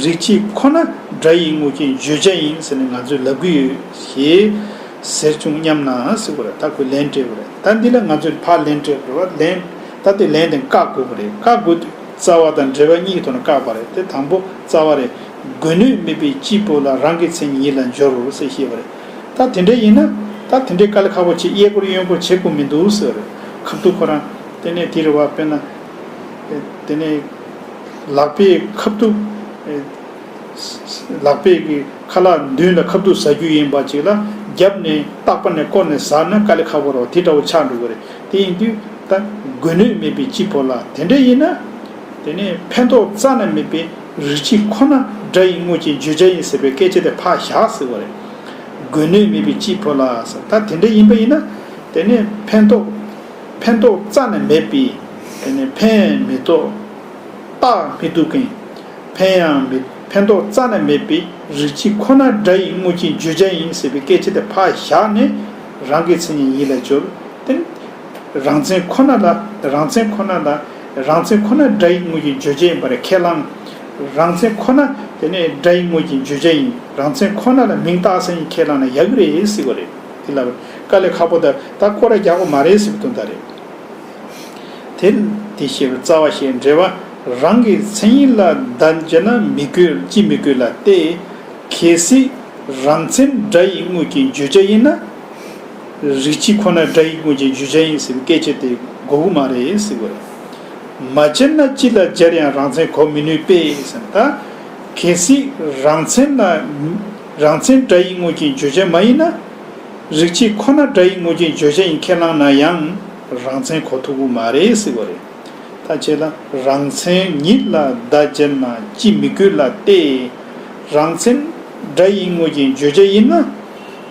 རིགས་སྤྱི་ཁོ་ན་སྒྲ་ཡི་དངོས་ཀྱི་བརྗོད་བྱ་ཡིན་ཟེར་ནས་ང་ཚོས་ལབ་ཀྱི་ཡོད་ཞེས་ཟེར་བྱུང་སྙམ་ན་ཟེར་བ་རེད། ད་ཁོས་ལན་སྤྲད་པ་རེད། ད་འདི་ལ་ང་ཚོས་ཕར་ལན་སྤྲད་པ་རེད་བ། ལན། ད་དེ་ལན་དེ་བཀག་དགོས་པ་རེད། བཀག་དགོས་དུས་རྩ་བ་དང་འབྲེལ་བ་གཉིས་ཐོག་ནས་བཀག་པ་རེད། དེ་དང་པོ་རྩ་བ་རེད། དགོས་ནུས་མེད་པའི་སྤྱི་པོ་ལ་རང་གི་མཚན་ཉིད་ལ་སྦྱོར་ཟེར་བཤད་པ་རེད། ད་དེ་འདྲ་ཡིན་ན་ད་དེ་འདྲའི་དཀའ་ལས་ཁག་པོ་བྱེད། གཡས་སྐོར་གཡོན་སྐོར་བྱེད་དགོས་མི་འདུག་ཟེར་བ་རེད། ཁ་ཐུག་ཁོ་རང་དེ་ནས་དེ་རེད་བ། དཔེར་ན་དེ་ནས་ལག་པས་ཁ་ཐུག་ལག་པས་ཀྱི་ཁ་ལག་མདུན་ལ་ཁ་ཐུག་ཟ་རྒྱུ་ཡིན་པ་ཅིག་ལ་རྒྱབ་ནས་ལྟག་པ་ནས་བསྐོར་ནས་ཟ་ན་དཀའ་ལས་ཁག་པོ་རེད་བ། དེ་འདྲ་བོ་ཆགས་འགྲོ་གི་རེད། དེ་ཡིན་དུས་ད་དགོས་ནུས་མེད་པའི་སྤྱི་པོ་ལ། དེ་འདྲ་ཡིན་ན་དེ་ནས་ཕན་འདོགས་རྩ་ནས་མེད་པའི་རིགས་སྤྱི་ཁོ་ན་སྒྲ་ཡི་དངོས་ཀྱི་བརྗོད་བྱ་ཡིན་ཟེར་བའི་སྐད་ཆ་དེ་ཕར་བཞག་ཟེར་བ་རེད། དགོས་ནུས་མེད་པའི་སྤྱི་པོ་ལ་ཟེར། ད་དེ་འདྲ་ཡིན་པ་ཡིན་ན་དེ་ནས་ཕན་འདོགས་ཕན་འདོགས་རྩ་ནས་མེད་པའི། དེ་ནས་ཕན་མི་ཐོགས། རྟགས་མི་ཐུབ་མཁན། ཕན་ཡང་མི་ཕན་ཐོགས་རྩ་ནས་མེད་པའི་རིགས་སྤྱི་ཁོ་ན་སྒྲ་ཡི་དངོས་ཀྱི་བརྗོད་བྱ་ཡིན་ཟེར་བའི་སྐད་ཆ་དེ་ཕར་བཞག་ནས་རང་གི་མཚན་ཉིད་ཡིད་ལ་སྦྱོར། དེ་ནི་རང་མཚན་ཁོ་ན་ལ་རང་མཚན་ཁོ་ན་ལ་རང་མཚན་ཁོ་ན་སྒྲ་ཡི་དངོས་ཀྱི་བརྗོད་བྱ་ཡིན་པར་ཁས་བླངས། རང་མཚན་ཁོ་ན་དེ་ནས་སྒྲ་ཡི་དངོས་ཀྱི་བརྗོད་བྱ་ཡིན། རང་མཚན་ཁོ་ན་ལ་མིང་བཏགས་ས་ཡིན་ཁས་བླངས་ན་ཡག་གི་རེད་ཟེར་བ་རེད། དེ་ལ་དཀའ་ལས་ཁག་པོ་དང་ད་སྐོར་ར་རྒྱག་དགོས་མ་རེད་ཟེར་བའི་དོན་དག་རེད། དེ་དེ་ཞེས་པའི་རྩ་བ་ཞེས་འགྲེལ་པ་རང་གི་མཚན་ཉིད་ལ་བརྡ་སྦྱར་ན་མི་དགོས་ཅི་མི་དགོས་ལ་བལྟས། གལ་སྲིད་རང་མཚན་སྒྲ་ཡི་དངོས་ཀྱི་བརྗོད་བྱ་ཡིན་ན། རིགས་སྤྱི་ཁོ་ན་སྒྲ་ཡི་དངོས་ཀྱི་བརྗོད་བྱ་ཡིན་ཟེར་བའི་སྐད་ཆ་དེ་གོ་གི་མ་རེད་ཟེར་བ་རེད། མ་སྦྱར་ན་སྤྱི་ལ་སྦྱར་ཡང་རང་མཚན་གོ་མི་ནུས་པས་ཟེར་ན། ད་གལ་སྲིད་རང་མཚན་ལ་རང་མཚན་སྒྲ་ཡི་དངོས་ཀྱི་བརྗོད་བྱ་མ་ཡིན་ན། རིགས་སྤྱི་ཁོ་ན་སྒྲ་ཡི་དངོས་ཀྱི་བརྗོད་བྱ་ཡིན་ཁས་བླངས་ན་ཡང་རང་མཚན་གོ་ཐུབ་ཀྱི་མ་རེད་ཟེར་བ་རེད། ད་བྱས་ལ་རང་མཚན་ཉིད་ལ་བརྡ་སྦྱར་ན་སྤྱི་མི་དགོས་ལ་བལྟས། རང་མཚན་སྒྲ་ཡི་དངོས་ཀྱི་བརྗོད་བྱ་ཡིན་ན།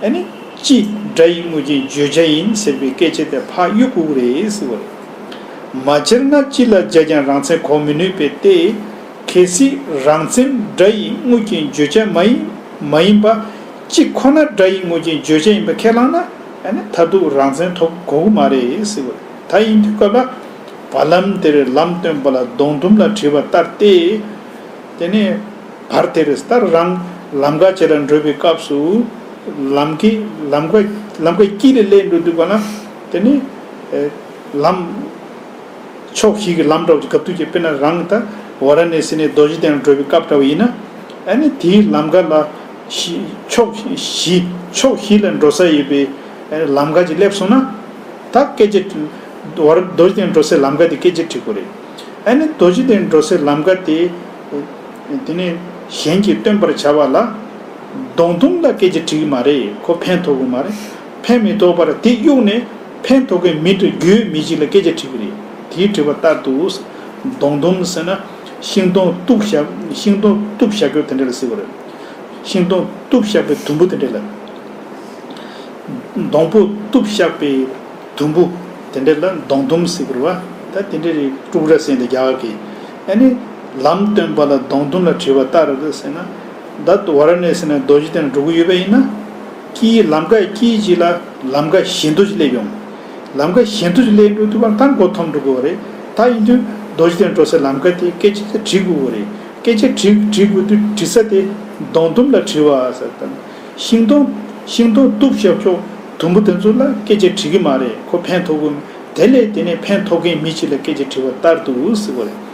ཨ་ནི་སྤྱི་སྒྲ་ཡི་དངོས་ཀྱི་བརྗོད་བྱ་ཡིན་ཟེར་བའི་སྐད་ཆ་དེ་ཕར་གཡུག་དགོས་རེད་ཟེར་བ་རེད། མ་སྦྱར་ན་སྤྱི་ལ་སྦྱར་ཀྱང་རང་མཚན་གོ་མི་ནུས་པས་ཏེ། གལ་སྲིད་རང་མཚན་སྒྲ་ཡི་དངོས་ཀྱི་བརྗོད་བྱ་མ་ཡིན་མ་ཡིན་པ། སྤྱི་ཁོ་ན་སྒྲ་ཡི་དངོས་ཀྱི་བརྗོད་བྱ་ཡིན་པ་ཁས་བླངས་ན། ཨ་ནི་མཐར་ཐུག་རང་མཚན་ཐོབ་གོ་གི་མ་རེད་ཟེར་བ་རེད། ད་ཡིན་དུས་སྐབས་ལ། བར་ལམ་དེར་ལམ་སྟོན་པ་ལ་སྡོང་དུམ་ལ་བྲིས་པ་ལྟར་ཏེ། དེ་ནས་བར་དེར་ལྟར་རང་ལམ་ཁ་ཅིག་ལ་འགྲོ་བའི་སྐབས་སུ། ལམ་གྱི་ལམ་ཁ་ལམ་ཁ་དཀྱིལ་ལ་སླེབས་འགྲོ་དུས་ག་ན། དེ་ནི་ཨེ་ལམ་ཕྱོགས་བཞི་གི་ལམ་འདྲ་བོ་ཅིག་གབ་དུས་ཀྱི་དཔེར་ན་རང་ད་ཝ་ར་ཎ་སི་ནས་རྡོ་རྗེ་གདན་ལ་འགྲོ་བའི་སྐབས་འདྲ་བོ་ཡིན་ན། ཨ་ནི་དེའི་ལམ་ཁ་ལ་བཞི་ཕྱོགས་བཞི་ཕྱོགས་བཞི་ལ་འགྲོ་ས་ཡོད་པའི་ཨ་ནི་ལམ་ཁ་ཅིག་སླེབས་སོང་ན། ད་སྐད་ཆ་ཝ་ར་རྡོ་རྗེ་གདན་འགྲོ་སའི་ལམ་ཁ་དེ་སྐད་ཆ་དྲི་དགོས་རེད། ཨ་ནི་རྡོ་རྗེ་གདན་འགྲོ་སའི་ལམ་ཁ་དེ། དེ་ནས་གཞན་གྱིས་སྟོན་པར་བྱ་བ་ལ། སྡོང་དུམ་ལ་སྐད་ཆ་དྲི་གི་མ་རེད། ཁོ་ཕན་ཐོགས་ཀྱི་མ་རེད། ཕན་མི་ཐོགས་པར་དེ་གཡུགས་ནས་ཕན་ཐོགས་མཁན་མི་དེ་རྒྱུས་མི་གཅིག་ལ་སྐད་ཆ་དྲི་གི་རེད། དེའི་དྲི་བ་ལྟར་དུ། སྡོང་དུམ་ཟེར་ན། ཤིང་སྡོང་གཏུབ་བཞག་ཤིང་སྡོང་གཏུབ་བཞག་རྒྱུ་དེ་འདྲ་ལ་ཟེར་བ་རེད། ཤིང་སྡོང་གཏུབ་བཞག་པའི་དུམ་བུ་དེ་འདྲ་ལ། སྡོང་པོ་གཏུབ་བཞག་པའི་དུམ་བུ་དེ་འདྲ་ལ་སྡོང་དུམ་ཟེར་དགོས་རེད་བ། ད་དེ་འདྲ་རེད། ཀྲུག་ར་ཟེར་འདི་རྒྱ་གར་གྱི། ཨ་ནི་ལམ་སྟོན་པ་ལ་སྡོང་དུམ་ལ་བྲིས་པ་ལྟར་ཟེར་ན། ད་ཝ་ར་ཎ་སི་ནས་རྡོ་རྗེ་གདན་འགྲོ་གི་ཡོད་པ་ཡིན་ན། དཀྱིལ་ལམ་ཁ་དཀྱིལ་གཅིག་ལ་ལམ་ཁ་གཞན་དུ་ཅིག་སླེབས་ཡོང་། ལམ་ཁ་གཞན་དུ་ཅིག་སླེབས་འགྲོ་དུས་ད་མགོ་འཐོམ་འགྲོ་དགོས་པ་རེད། ད་ཡིན་དུས་རྡོ་རྗེ་གདན་འགྲོ་སའི་ལམ་ཁ་དེ་སྐད་ཆ་དེ་དྲི་དགོས་པ་རེད། སྐད་ཆ་དྲི་དྲི་དགོས་དུས་དྲི་ས་དེ་སྡོང་དུམ་ལ་བྲིས་པ་ཟེར་དང་། ཤིང་སྡོང་ཤིང་སྡོང་གཏུབ་བཞག་ཕྱོགས་དུམ་བུ་དེ་ཚོ་ལ་སྐད་ཆ་དྲི་གི་མ་རེད། ཁོ་ཕན་ཐོགས་ཀྱི། དེ་ལས་དེ་ནས་ཕན་ཐོགས་མཁན་མི་གཅིག་ལ་སྐད་ཆ་དྲི་བ་ལྟར་དུ་ཟེར་བ་རེད།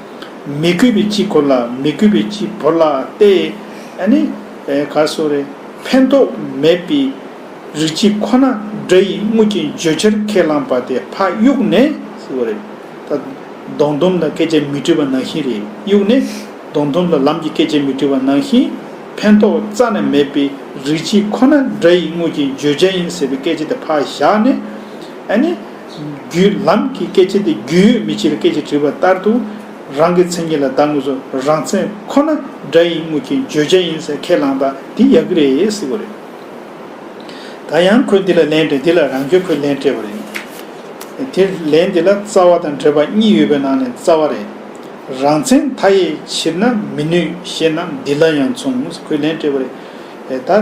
མི་དགོས་པའི་སྤྱི་ཁོ་ལ་མི་དགོས་པའི་སྤྱི་བོར་ལ་སྟེ། ཨ་ནི་ཨེ་ག་སོ་རེད། ཕན་ཐོགས་མེད་པའི་རིགས་སྤྱི་ཁོ་ན་སྒྲ་ཡི་དངོས་ཀྱི་བརྗོད་བྱར་ཁས་བླངས་པ་དེ་ཕར་གཡུགས་ནས་ཟེར་བ་རེད། ད་སྡོང་དུམ་ལ་སྐད་ཆ་མི་དྲི་བ་ནང་བཞིན་རེད། གཡུགས་ནས། སྡོང་དུམ་ལ་ལམ་གྱི་སྐད་ཆ་མི་དྲི་བ་ནང་བཞིན། ཕན་ཐོགས་རྩ་ནས་མེད་པའི་རིགས་སྤྱི་ཁོ་ན་སྒྲ་ཡི་དངོས་ཀྱི་བརྗོད་བྱ་ཡིན་ཟེར་བའི་སྐད་ཆ་དེ་ཕར་བཞག་ནས། ཨ་ནི། རྒྱུས་ལམ་གྱི་སྐད་ཆ་དེ་རྒྱུས་ཡོད་མི་གཅིག་ལ་སྐད་ཆ་དྲིས་པ་ལྟར་དུ། རང་གི་མཚན་ཉིད་ལ་བདག་དངོས་སུ་རང་མཚན་ཁོ་ན་སྒྲ་ཡི་དངོས་ཀྱི་བརྗོད་བྱ་ཡིན་ཟེར་ཁས་བླངས་པ་དེ་ཡག་གི་རེད་ཟེར་བ་རེད། ད་ཡང་ཁོས་འདི་ལ་ལན་སྤྲད། འདི་ལ་རང་གིས་ཁོས་ལན་སྤྲད་པ་རེད། དེ་ལན་འདི་ལ་རྩ་བ་དང་འགྲེལ་པ་གཉིས་ཡོད་པའི་ནང་ནས་རྩ་བ་རེད། རང་མཚན་མཐའ་ཡས་ཕྱིར་ན་མི་ནུས་ཞེ་ན་འདི་ལ་ཡང་མཚུངས། ཁོས་ལན་སྤྲད་པ་རེད། ད་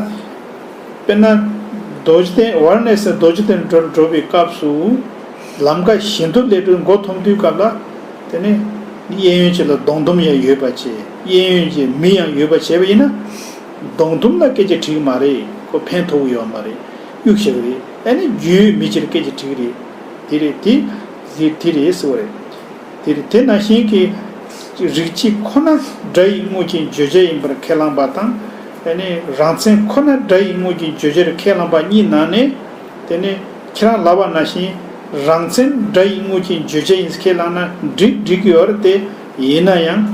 དཔེར་ན་རྡོ་རྗེ་གདན་ཝཱ་ར་ཎ་སིར་རྡོ་རྗེ་གདན་འགྲོ་འགྲོ་བའི་སྐབས་སུ་ལམ་ཁ་གཞན་དུ་སླེབས་དུས་མགོ་འཐོམ་དུས་སྐབས་ལ། དེ་ནས་གཡས་གཡོན་གཅིག་ལ་སྡོང་དུམ་ཡང་ཡོད་པ་བྱས། གཡས་གཡོན་གྱི་མི་ཡང་ཡོད་པ་བྱས་པ་ཡིན་ན། སྡོང་དུམ་ལ་སྐད་ཆ་དྲིས་ཀྱི་མ་རེད། ཁོ་ཕན་ཐོགས་ཀྱི་ཡོད་མ་རེད། གཡུག་བཞག་གི་རེད། ཨ་ནི་རྒྱུས་ཡོད་མི་གཅིག་ལ་སྐད་ཆ་དྲིས་ཀྱི་རེད། དེ་རེད་དེ། དེ་དེ་རེད་ཟེར་བ་རེད། དེ་རེད། དེ་ནང་བཞིན་གྱི་རིགས་སྤྱི་ཁོ་ན་སྒྲ་ཡི་དངོས་ཀྱི་བརྗོད་བྱ་ཡིན་པར་ཁས་བླངས་པ་དང་། ཨ་ནི་རང་མཚན་ཁོ་ན་སྒྲ་ཡི་དངོས་ཀྱི་བརྗོད་བྱར་ཁས་བླངས་པ་གཉིས་ནང་ནས། དེ་ནས་ཁྱེད་རང་ལབ་པ་ནང་བཞིན་རང་མཚན་སྒྲ་ཡི་དངོས་ཀྱི་བརྗོད་བྱ་ཡིན་ཁས་བླངས་ན་འགྲིག་འགྲིག་གི་ཡོད་རེད་དེ། ཡིན་ན་ཡང་།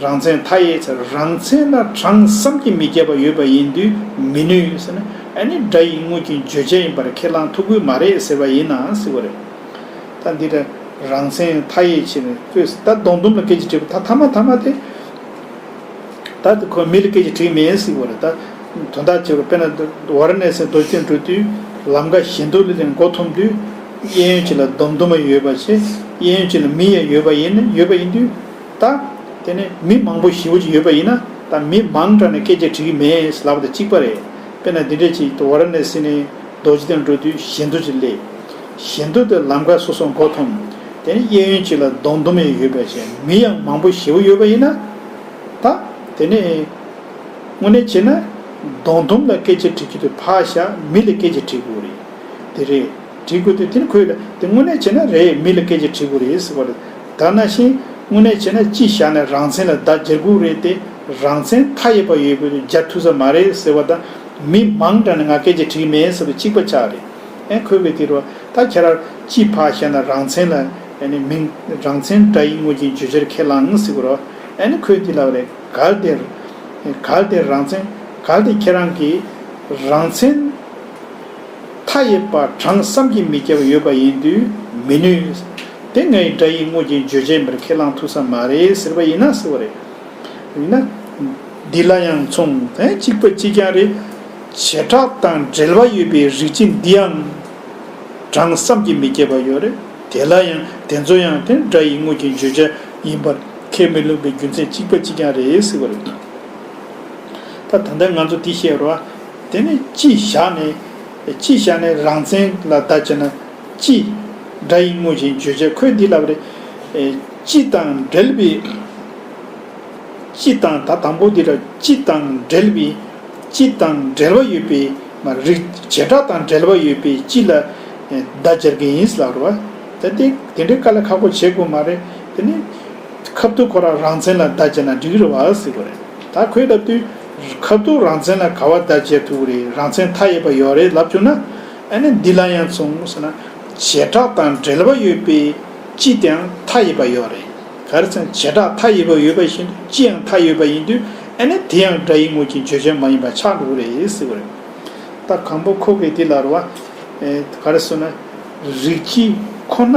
རང་མཚན་མཐའ་ཡས་ཚེ་རང་མཚན་ལ་གྲངས་བསམ་གྱིས་མི་ཁྱབ་པ་ཡོད་པ་ཡིན་དུས་མི་ནུས་ཟེར་ན། ཨ་ནི་སྒྲ་ཡི་དངོས་ཀྱི་བརྗོད་བྱ་ཡིན་པར་ཁས་བླངས་ཐུབ་ཀྱི་མ་རེད་ཟེར་བ་ཡིན་ན་ཟེར་བ་རེད། ད་འདི་ལ་རང་མཚན་མཐའ་ཡས་ཕྱིར་ན་ལྟོས། ད་སྡོང་དུམ་ལ་སྐད་ཆ་དྲིས་པ་ད་ཐ་མ་ཐ་མ་དེ། ད་དེ་ཁོ་མི་ལ་སྐད་ཆ་དྲིས་མེད་ཟེར་བ་རེད། ད་དོན་དག་བྱས་པ་དཔེར་ན་ཝཱ་ར་ཎ་སིར་རྡོ་རྗེ་གདན་འགྲོ་དུས་ལམ་ཁ་གཞན་དུ་ལ་ལན་མགོ་འཐོམ་དུས། གཡས་གཡོན་གཅིག་ལ་སྡོང་དུམ་ཡོད་པ་བྱས། གཡས་གཡོན་གཅིག་ལ་མི་ཡང་ཡོད་པ་ཡིན་ན་ཡོད་པ་ཡིན་དུས། ད་དེ་ནས་མི་མང་པོ་ཞེ་པོ་ཅིག་ཡོད་པ་ཡིན་ན། ད་མི་མང་དྲགས་ནས་སྐད་ཆ་དྲི་གི་མེད་ལབ་པ་དང་གཅིག་པ་རེད། དཔེར་ན་འདི་འདྲས་ཅིག་ཝཱ་ར་ཎ་སི་ནས་རྡོ་རྗེ་གདན་འགྲོ་དུས་གཞན་དུ་ཅིག་སླེབས། གཞན་དུ་དེ་ལམ་ཁ་སོ་སོ་མགོ་འཐོམ། དེ་ནས་གཡས་གཡོན་གཅིག་ལ་སྡོང་དུམ་ཡང་ཡོད་པ་བྱས། མི་ཡང་མང་པོ་ཞེ་པོ་ཡོད་པ་ཡིན་ན། ད་དེ་ནས་དངོས་གནས་བྱས་ན། གདོང་དུམ་ལ་སྐད་ཆ་དྲི་རྒྱུ་དེ་ཕར་བཞག་མི་ལ་སྐད་ཆ་དྲི་དགོས་རེད། དེ་རེད། དྲི་དགོས་དེ་དེ་ནི་ཁོས་ལ་དེ་དངོས་གནས་བྱས་ན་རེད། མི་ལ་སྐད་ཆ་དྲི་དགོས་རེད་ཟེར་བ་རེད། ད་ནང་བཞིན་དངོས་གནས་བྱས་ན་སྤྱི་བཞག་ནས་རང་མཚན་ལ་བརྡ་སྦྱར་དགོས་རེད་དེ། རང་མཚན་མཐའ་ཡས་པ་ཡོད་པའི་སྦྱར་ཐུབ་ས་མ་རེད་ཟེར་བ་དང་། མི་མང་དྲགས་ནས་ང་སྐད་ཆ་དྲིས་མེད་ཟེར་བ་གཅིག་པ་ཆགས་རེད། ཨེ་ཁོས་བས་དེ་རུ་ད་ཁྱེད་རང་སྤྱི་ཕར་བཞག་ན་རང་མཚན་ལ་ཨེ་ནི་མིང་རང་མཚན་སྒྲ་ཡིན་དངོས་ཀྱི་བརྗོད་བྱར་ཁས་བླངས་ཟེར་གོ་རོ། ཨེ་ནི་ཁོས་དེ་ལབ་རེད། གལ་ཏེ་གལ་ཏེ་རང་མཚན་གལ་ཏེ་ཁྱེད་རང་གིས་རང་མཚན་མཐའ་ཡས་པ་གྲངས་བསམ་གྱིས་མི་ཁྱབ་པ་ཡོད་པ་ཡིན་དུས་མི་ནུས། དེ་ངའི་སྒྲ་ཡིན་དངོས་ཀྱི་བརྗོད་བྱའི་མིར་ཁས་བླངས་ཐུབ་ས་མ་རེད་ཟེར་བ་ཡིན་ན་ཟེར་བ་རེད། ཡིན་ན། འདི་ལ་ཡང་མཚུངས་དེ་གཅིག་པ་གཅིག་རྐྱང་རེད། བྱེ་བྲག་དང་འབྲེལ་བ་ཡོད་པའི་རིགས་སྤྱི་འདི་ཡང་གྲངས་བསམ་གྱིས་མི་ཁྱབ་པ་ཡོད་རེད། དེ་ལ་ཡང་དེ་ཚོ་ཡང་དེ་སྒྲ་ཡིན་དངོས་ཀྱི་བརྗོད་བྱ་ཡིན་པར་ཁས་མི་ལེན་པའི་རྒྱུ་མཚན་གཅིག་པ་གཅིག་རྐྱང་རེད་ཟེར་བ་རེད། ད་ད་ལྟ་ང་ཚོ་འདི་བཤད་རོགས། དེ་ནི་སྤྱི་བཞག་ནས་སྤྱི་བཞག་ནས་རང་མཚན་ལ་བརྡ་བྱས་ན་སྤྱི་སྒྲ་ཡིན་དངོས་ཀྱི་བརྗོད་བྱ་ཁོས་འདི་ལབ་རེད། སྤྱི་དང་འབྲེལ་བའི་སྤྱི་དང་ད་དང་པོ་འདི་ར་སྤྱི་དང་འབྲེལ་བའི་སྤྱི་དང་འབྲེལ་བ་ཡོད་པའི་མ་རིགས་བྱེ་བྲག་དང་འབྲེལ་བ་ཡོད་པའི་སྤྱི་ལ་བརྡ་སྦྱར་གྱི་ཡིན་ལབ་རེད་བ། ད་དེ་དེ་འདྲའི་དཀའ་ལས་ཁག་པོ་བྱེད་དགོས་མ་རེད། དེ་ནི་ཁ་ཐུག་ཁོ་རང་རང་མཚན་ལ་བརྡ་སྦྱར་ན་འགྲིག་གི་རེད་བ་ཟེར་གི་རེད། ད་ཁོས་ལབ་དུས་ཁ་ཐུག་རང་མཚན་ལ་ག་བ་བརྡ་སྦྱར་ཐུབ་ཀྱི་རེད། རང་མཚན་མཐའ་ཡས་པ་ཡོད་རེད་ལབ་བྱུང་ན། ཨ་ནི་འདི་ལ་ཡང་མཚུངས་ཟེར་ན། བྱེ་བྲག་དང་འབྲེལ་བ་ཡོད་པའི་སྤྱི་དེའང་མཐའ་ཡས་པ་ཡོད་རེད། ག་རེ་ཟེར་ན་བྱེ་བྲག་མཐའ་ཡས་པ་ཡོད་པ་བཞིན་དུ་སྤྱིའང་མཐའ་ཡས་པ་ཡིན་དུས་ཨ་ནི་དེ་ཡང་སྒྲ་ཡིན་དངོས་ཀྱི་བརྗོད་བྱ་མ་ཡིན་པ་ཆགས་འགྲོ་གི་རེད་ཟེར་གི་རེད། ད་གང་པོ་ཁོ་གིས་འདི་ལབ་རེད་བ། ཨེ་ག་རེ་ཟེར་ན། རིགས་སྤྱི་ཁོ་ན་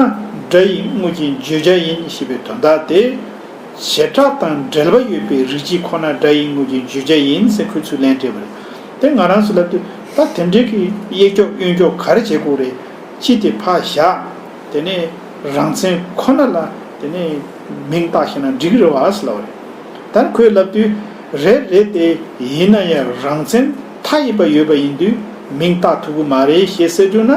སྒྲ་ཡིན་དངོས་ཀྱི་བརྗོད་བྱ་ཡིན་ཞེས་པའི་དོན་དག་དེ། བྱེ་བྲག་དང་འབྲེལ་བ་ཡོད་པའི་རིགས་སྤྱི་ཁོ་ན་སྒྲ་ཡིན་དངོས་ཀྱི་བརྗོད་བྱ་ཡིན་ཟེར་ཁོས་ཚུར་ལན་སྤྲད་པ་རེད། དེ་ང་རང་ཚོ་ལབ་དུས་ད་དེ་འདྲའི་གི་གཡས་འཁྱོག་གཡོན་འཁྱོག་ག་རེ་བྱེད་དགོས་རེད། སྤྱི་དེ་ཕར་བཞག་དེ་ནས་རང་མཚན་ཁོ་ན་ལ་དེ་ནས་མིང་བཏགས་ཤེས་ན་འགྲིག་གི་རེད་བ་ཟེར་ལབ་པ་རེད། ད་ཁོས་ལབ་དུས་རེད་རེད་དེ་ཡིན་ན་ཡང་རང་མཚན་མཐའ་ཡས་པ་ཡོད་པ་ཡིན་དུས་མིང་བཏགས་ཐུབ་ཀྱི་མ་རེད་ཞེས་ཟེར་བྱུང་ན།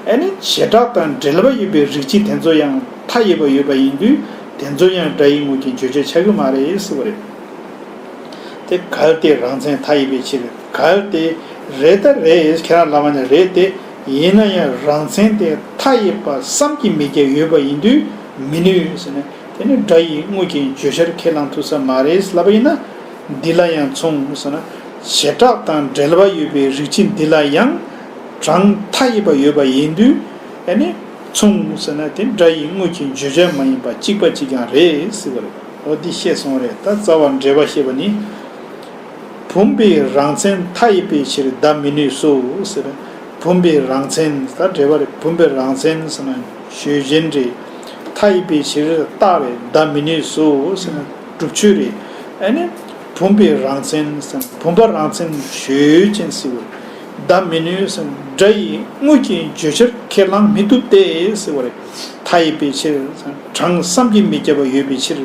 ཨ་ནི་བྱེ་བྲག་དང་འབྲེལ་བ་ཡོད་པའི་རིགས་སྤྱི་དེ་ཚོ་ཡང་མཐའ་ཡས་པ་ཡོད་པ་ཡིན་དུས་དེ་ཚོ་ཡང་སྒྲ་ཡིན་དངོས་ཀྱི་བརྗོད་བྱ་ཆགས་ཀྱི་མ་རེད་ཟེར་བ་རེད། དེ་གལ་ཏེ་རང་མཚན་མཐའ་ཡས་པའི་ཕྱིར། གལ་ཏེ་རེད་ད་རེད་ཁྱེད་རང་ལབ་པ་ནི་རེད་དེ། ཡིན་ན་ཡང་རང་མཚན་དེ་མཐའ་ཡས་པ་བསམ་གྱིས་མི་ཁྱབ་ཡོད་པ་ཡིན་དུས་མི་ནུས་ཟེར་ནས་དེ་ནི་སྒྲ་ཡིན་དངོས་ཀྱི་བརྗོད་བྱར་ཁས་བླངས་ཐུབ་ས་མ་རེད་ལབ་པ་ཡིན་ན། འདི་ལ་ཡང་མཚུངས་ཟེར་ན། བྱེ་བྲག་དང་འབྲེལ་བ་ཡོད་པའི་རིགས་སྤྱི་འདི་ལ་ཡང་གྲངས་མཐའ་ཡས་པ་ཡོད་པ་ཡིན་དུས་ཨ་ནི་མཚུངས་ཟེར་ན་དེ་སྒྲ་ཡིན་དངོས་ཀྱི་བརྗོད་བྱ་མ་ཡིན་པ་གཅིག་པ་གཅིག་རྐྱང་རེད་ཟེར་བ་རེད། འོ་འདི་བཤད་སོང་རེད། ད་རྩ་བ་འགྲེལ་པ་བཤད་པ་ནི། བུམ་པའི་རང་མཚན་མཐའ་ཡས་པའི་ཕྱིར་བརྡ་མི་ནུས་སོ་ཟེར། བུམ་པའི་རང་མཚན་ད་འགྲེལ་པ་རེད། བུམ་པའི་རང་མཚན་ཟེར་ན་ཆོས་ཅན་རེད། མཐའ་ཡས་པའི་ཕྱིར་རྟགས་རེད། བརྡ་མི་ནུས་སོ་ཟེར་ན་སྒྲུབ་ཆོས་རེད། ཨ་ནི་བུམ་པའི་རང་མཚན་ཟེར་ན་བུམ་པ་རང་མཚན་ཆོས་ཅན་ཟེར་བ་རེད། བརྡ་མི་ནུས་ཟེར་ན་སྒྲ་ཡིན་དངོས་ཀྱི་བརྗོད་བྱར་ཁས་བླངས་མི་ཐུབ་སྟེ་ཟེར་བ་རེད། མཐའ་ཡས་པའི་ཕྱིར་ཟེར་ན་གྲངས་བསམ་གྱིས་མི་ཁྱབ་པ་ཡོད་པའི་ཕྱིར།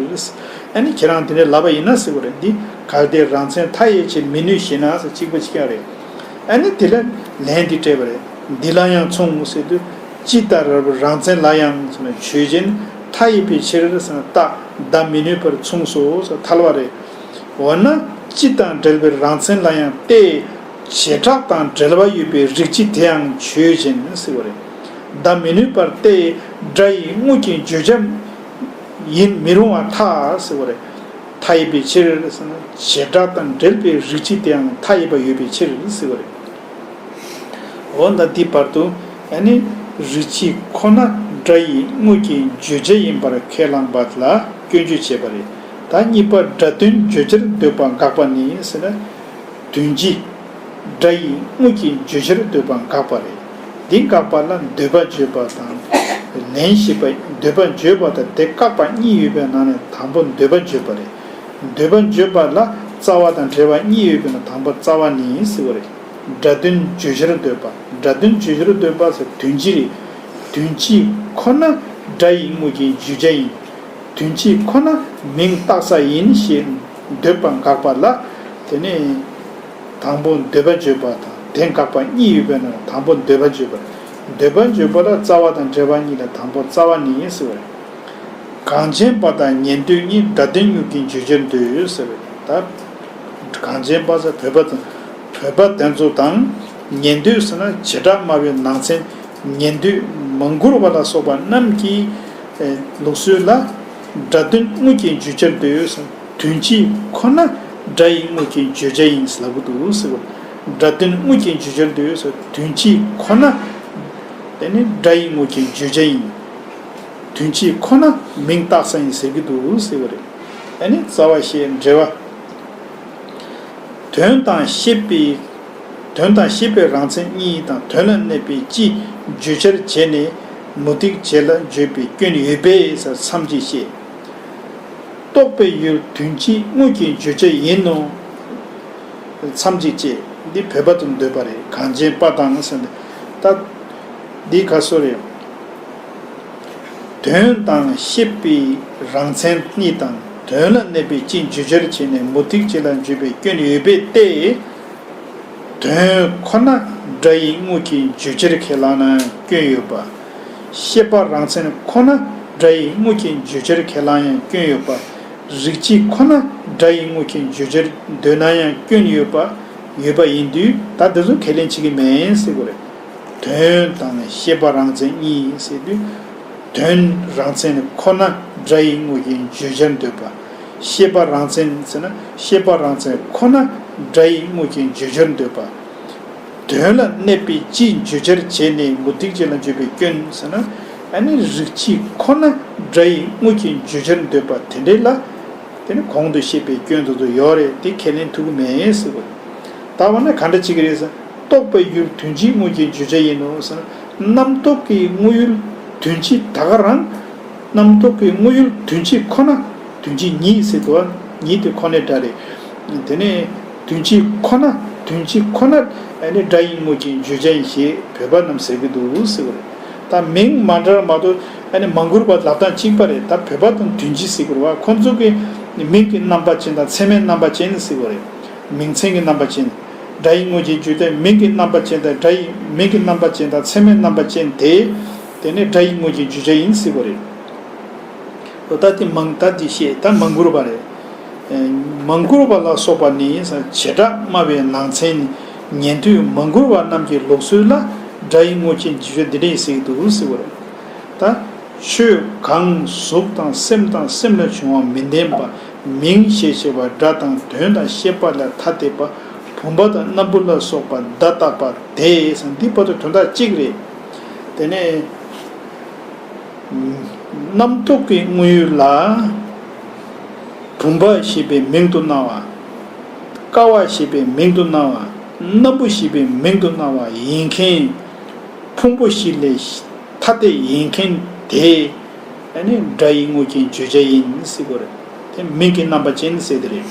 ཨ་ནི་ཁྱེད་རང་དེ་འདྲ་ལབ་པ་ཡིན་ན་ཟེར་བ་རེད། འདི་གལ་ཏེ་རང་མཚན་མཐའ་ཡས་ཕྱིར་མི་ནུས་ཞེ་ན་ཟེར་གཅིག་པ་གཅིག་རྐྱང་རེད། ཨ་ནི་དེ་ལ་ལན་འདི་སྤྲད་པ་རེད། འདི་ལ་ཡང་མཚུངས་ཟེར་དུས་ཅི་ལྟར་རང་མཚན་ལ་ཡང་ཟེར་ན་ཆོས་ཅན། མཐའ་ཡས་པའི་ཕྱིར་ཟེར་ན་རྟགས་བརྡ་མི་ནུས་པར་མཚུངས་སོ་ཟེར་ཐལ་བ་རེད། འོ་ན་སྤྱི་དང་འབྲེལ་བའི་རང་མཚན་ལ་ཡང་སྟེ། བྱེ་བྲག་དང་འབྲེལ་བ་ཡོད་པའི་རིགས་སྤྱི་དེའང་ཆོས་ཅན་ཟེར་བ་རེད། བརྡ་མི་ནུས་པར་ཏེ། སྒྲ་ཡིན་དངོས་ཀྱི་བརྗོད་བྱ་ཡིན་མི་རུང་བར་ཐལ་ཟེར་བ་རེད། མཐའ་ཡས་པའི་ཕྱིར་ཟེར་ན་བྱེ་བྲག་དང་འབྲེལ་པའི་རིགས་སྤྱི་དེའང་མཐའ་ཡས་པ་ཡོད་པའི་ཕྱིར་ཟེར་བ་རེད། འོ་ན་འདི་བར་དུ་ཨ་ནི་རིགས་སྤྱི་ཁོ་ན་སྒྲ་ཡིན་དངོས་ཀྱི་བརྗོད་བྱ་ཡིན་པར་ཁས་བླངས་པ་ལ་སྐྱོན་བརྗོད་བྱས་པ་རེད། ད་གཉིས་པ་སྒྲ་དོན་བརྗོད་བྱར་འདོད་པ་དགག་པ་ནི་ཟེར་ན། དོན་སྤྱི། སྒྲ་ཡིན་དངོས་ཀྱི་བརྗོད་བྱར་འདོད་པ་དགག་པ་རེད། འདི་དགག་པ་ལ་འདོད་པ་བརྗོད་པ་དང་། ལན་ཞིག་པ་འདོད་པ་བརྗོད་པ་དང་དེ་བཀག་པ་གཉིས་ཡོད་པའི་ནང་ནས་དང་པོ་འདོད་པ་བརྗོད་པ་རེད། འདོད་པ་བརྗོད་པ་ལ་རྩ་བ་དང་འབྲེལ་བ་གཉིས་ཡོད་པའི་ནང་དང་པོ་རྩ་བ་ནི་ཟེར་བ་རེད། སྒྲ་དོན་བརྗོད་བྱར་འདོད་པ། སྒྲ་དོན་བརྗོད་བྱར་འདོད་པ་ཟེར་དོན་སྤྱི་རེད། དོན་སྤྱི་ཁོ་ན་སྒྲ་ཡིན་དངོས་ཀྱི་བརྗོད་བྱ་ཡིན། དོན་སྤྱི་ཁོ་ན་མིང་བཏགས་ས་ཡིན་ཞེས་འདོད་པ་དགག་པ་ལ། དེ་ནས་དང་པོ་འདོད་པ་བརྗོད་པ་དང་དེ་དགག་པ་གཉིས་ཡོད་པའི་ནང་དང་པོ་འདོད་པ་བརྗོད་པ། འདོད་པ་བརྗོད་པ་ལ་རྩ་བ་དང་འབྲེལ་བ་གཉིས་ལ་དང་པོ་རྩ་བ་ནི་ཟེར་བ་རེད། གངས་ཅན་པ་དང་ཉན་ཐོས་གཉིས་སྒྲ་དོན་དངོས་ཀྱི་བརྗོད་བྱར་འདོད་ཟེར་བ་རེད། ད་གངས་ཅན་པ་ཟེར་བོད་པ་དང་ བོད་པ་དེ་ཚོ་དང་ཉན་ཐོས་ཟེར་ན་བྱེ་བྲག་སྨྲ་བའི་ནང་ཚན་ཉན་ཐོས་མང་བཀུར་བ་ལ་སོགས་པ་རྣམས་ཀྱི་ལུགས་སྲོལ་ལ་སྒྲ་དོན་དངོས་ཀྱི་བརྗོད་བྱར་འདོད་ཟེར། དོན་སྤྱི་ཁོ་ན་སྒྲ་ཡི་དངོས་ཀྱི་བརྗོད་བྱ་ཡིན་ལབ་ཀྱི་འདུག་ཟེར་བ། སྒྲ་དོན་དངོས་ཀྱི་བརྗོད་བྱར་འདོད་ཟེར། དོན་སྤྱི་ཁོ་ན་དེ་ནི་སྒྲ་ཡི་དངོས་ཀྱི་བརྗོད་བྱ་ཡིན། དོན་སྤྱི་ཁོ་ན་མིང་བཏགས་ས་ཡིན་ཟེར་གྱི་འདུག་ཟེར་བ་རེད། ཨ་ནི་རྩ་བ་ཤེས་འགྲེལ་བ། དོན་དང་ཤེས་པའི། དོན་དང་ཤེས་པའི་རང་མཚན་གཉིས་དང་དོན་ལ་གནས་པའི་སྤྱི་བརྗོད་བྱར་བྱས་ནས་མུ་སྟེགས་བྱེད་ལ་བརྗོད་པའི་སྐྱོན་ཡོད་པས་ཟེར་མཚམས་གཅིག་བཤད། རྟོག་པའི་ཡུལ་དོན་སྤྱི་དངོས་ཀྱི་བརྗོད་བྱ་ཡིན་ནོ། མཚམས་གཅིག་བཅད། འདི་བོད་པ་དང་འདོད་པ་རེད། གངས་ཅན་པ་དང་ཟེར་ནས། ད་འདི་ག་སོ་རེད། དོན་དང་ཤེས་པའི་རང་མཚན་གཉིས་དང་དོན་ལ་གནས་པའི་སྤྱི་བརྗོད་བྱར་བྱས་ནས་མུ་སྟེགས་བྱེད་ལ་བརྗོད་པའི་སྐྱོན་ཡོད་པས་ཏེ། དོན་ཁོ་ན་སྒྲ་ཡི་དངོས་ཀྱི་བརྗོད་བྱར་ཁས་བླངས་ན་ཡང་སྐྱོན་ཡོད་པ། ཤེས་པ་རང་མཚན་ཁོ་ན་སྒྲ་ཡི་དངོས་ཀྱི་བརྗོད་བྱར་ཁས་བླངས་ཡང་སྐྱོན་ཡོད་པ། རིགས་སྤྱི་ཁོ་ན་སྒྲ་ཡི་དངོས་ཀྱི་བརྗོད་བྱར་འདོད་ན་ཡང་སྐྱོན་ཡོད་པ། ཡོད་པ་ཡིན་དུས་ད་འདི་ཚོ་ཁས་ལེན་བྱེད་ཀྱི་མེད་ཟེར་དགོས་རེད། དོན་དང་ཤེས་པ་རང་མཚན་གཉིས་ཟེར་དུས། དོན་རང་མཚན་ཁོ་ན་སྒྲ་ཡི་དངོས་ཀྱི་བརྗོད་བྱར་འདོད་པ། ཤེས་པ་རང་མཚན་ཟེར་ན་ཤེས་པ་རང་མཚན་ཁོ་ན་སྒྲ་ཡི་དངོས་ཀྱི་བརྗོད་བྱར་འདོད་པ། དོན་ལ་གནས་པའི་སྤྱི་བརྗོད་བྱར་བྱས་ནས་མུ་སྟེགས་བྱེད་ལ་བརྗོད་པའི་སྐྱོན་ཟེར་ན། ཨ་ནི་རིགས་སྤྱི་ཁོ་ན་སྒྲ་ཡི་དངོས་ཀྱི་བརྗོད་བྱར་འདོད་པ་དེ་འདྲས་ལ། དེ་ནི་གོང་དུ་བཤད་པའི་སྐྱོན་དེ་ཚོ་ཡོད་རེད། དེ་ཁས་ལེན་ཐུབ་ཀྱི་མེད་ཟེར་བ་རེད། ད་འོ་ན་ག་འདྲ་བྱེད་ཀྱི་རེད་ཟེར། རྟོག་པའི་ཡུལ་དོན་སྤྱིའི་དངོས་ཀྱི་བརྗོད་བྱ་ཡིན་ནོ་ཟེར་ན། རྣམ་རྟོག་གི་དངོས་ཡུལ་དོན་སྤྱི་ད་ག་རང་། རྣམ་རྟོག་གི་དངོས་ཡུལ་དོན་སྤྱི་ཁོ་ན། དོན་སྤྱི་ཉིད་ཟེར་དུས་ཉིད་དེ་ཁོ་ནའི་སྒྲ་རེད། དེ་ནས་དོན་སྤྱི་ཁོ་ན། དོན་སྤྱི་ཁོ་ན་ཨ་ནི་སྒྲ་ཡི་དངོས་ཀྱི་བརྗོད་བྱ་ཡིན་ཞེས་བོད་པ་རྣམས་ཟེར་གྱི་འདུག་ཟེར་བ་རེད། ད་མིང་མ་འདྲ་མ་གཏོགས་ཨ་ནི་མང་བཀུར་བ་ལབ་སྟངས་གཅིག་པ་རེད། ད་བོད་པ་དང་དོན་སྤྱི་ཟེར་དགོས་རེད་བ། ཁོང་ཚོ་གི་མིང་གི་རྣམ་པ་ཅན་དང་མཚན་མའི་རྣམ་པ་ཅན་ཟེར་དགོས་རེད། མིང་མཚན་གྱི་རྣམ་པ་ཅན། སྒྲ་ཡི་དངོས་ཀྱི་བརྗོད་དོན་མིང་གི་རྣམ་པ་ཅན་དང་སྒྲ་ཡི་མིང་གི་རྣམ་པ་ཅན་དང་མཚན་མའི་རྣམ་པ་ཅན་དེ། དེ་ནི་སྒྲ་ཡི་དངོས་ཀྱི་བརྗོད་བྱ་ཡིན་ཟེར་དགོས་རེད། ད་དེ་མང་ད་དེ་བཤད་ད་མང་བཀུར་བ་རེད། མང་བཀུར་བ་ལ་སོགས་པ་ནི་བྱེ་བྲག་སྨྲ་བའི་ནང་ཚན་ཉན་ཐོས་མང་བཀུར་བ་རྣམས་ཀྱི་ལུགས་སྲོལ་ལ་སྒྲ་ཡི་དངོས་ཀྱི་བརྗོད་བྱ་འདི་འདྲ་ཡིན་ཟེར་གྱི་འདུག་ཟེར་བ་རེད། ད་ཆོས་གང་གཟུགས་དང་སེམས་དང་སེམས་ལས་བྱུང་བ་མི་ལྡན་པ། མིང་ཞེས་བྱ་བ་སྒྲ་དང་དོན་དང་ཤེས་པ་ལས་ཐ་དད་པ། བུམ་པ་དང་སྣམ་བུ་ལ་སོགས་པ་བརྡ་བཏགས་པ་དེ་ཟེར་འདི་བར་དུ་དོན་དག་གཅིག་རེད། དེ་ནས། རྣམ་རྟོག་གི་དངོས་ཡུལ་ལ། བུམ་པ་ཞེས་པའི་མིང་དུ་སྣང་བ། ཀ་བ་ཞེས་པའི་མིང་དུ་སྣང་བ། སྣམ་བུ་ཞེས་པའི་མིང་དུ་སྣང་བ་ཡིན་མཁན། ཕུང་པོ་བཞི་ལས་ཐ་དད་ཡིན་མཁན་དེ། ཨ་ནི་སྒྲ་ཡི་དངོས་ཀྱི་བརྗོད་བྱ་ཡིན་ཟེར་དགོས་རེད། དེ་མིང་གི་རྣམ་པ་ཅན་ཟེར་དེ་རེད།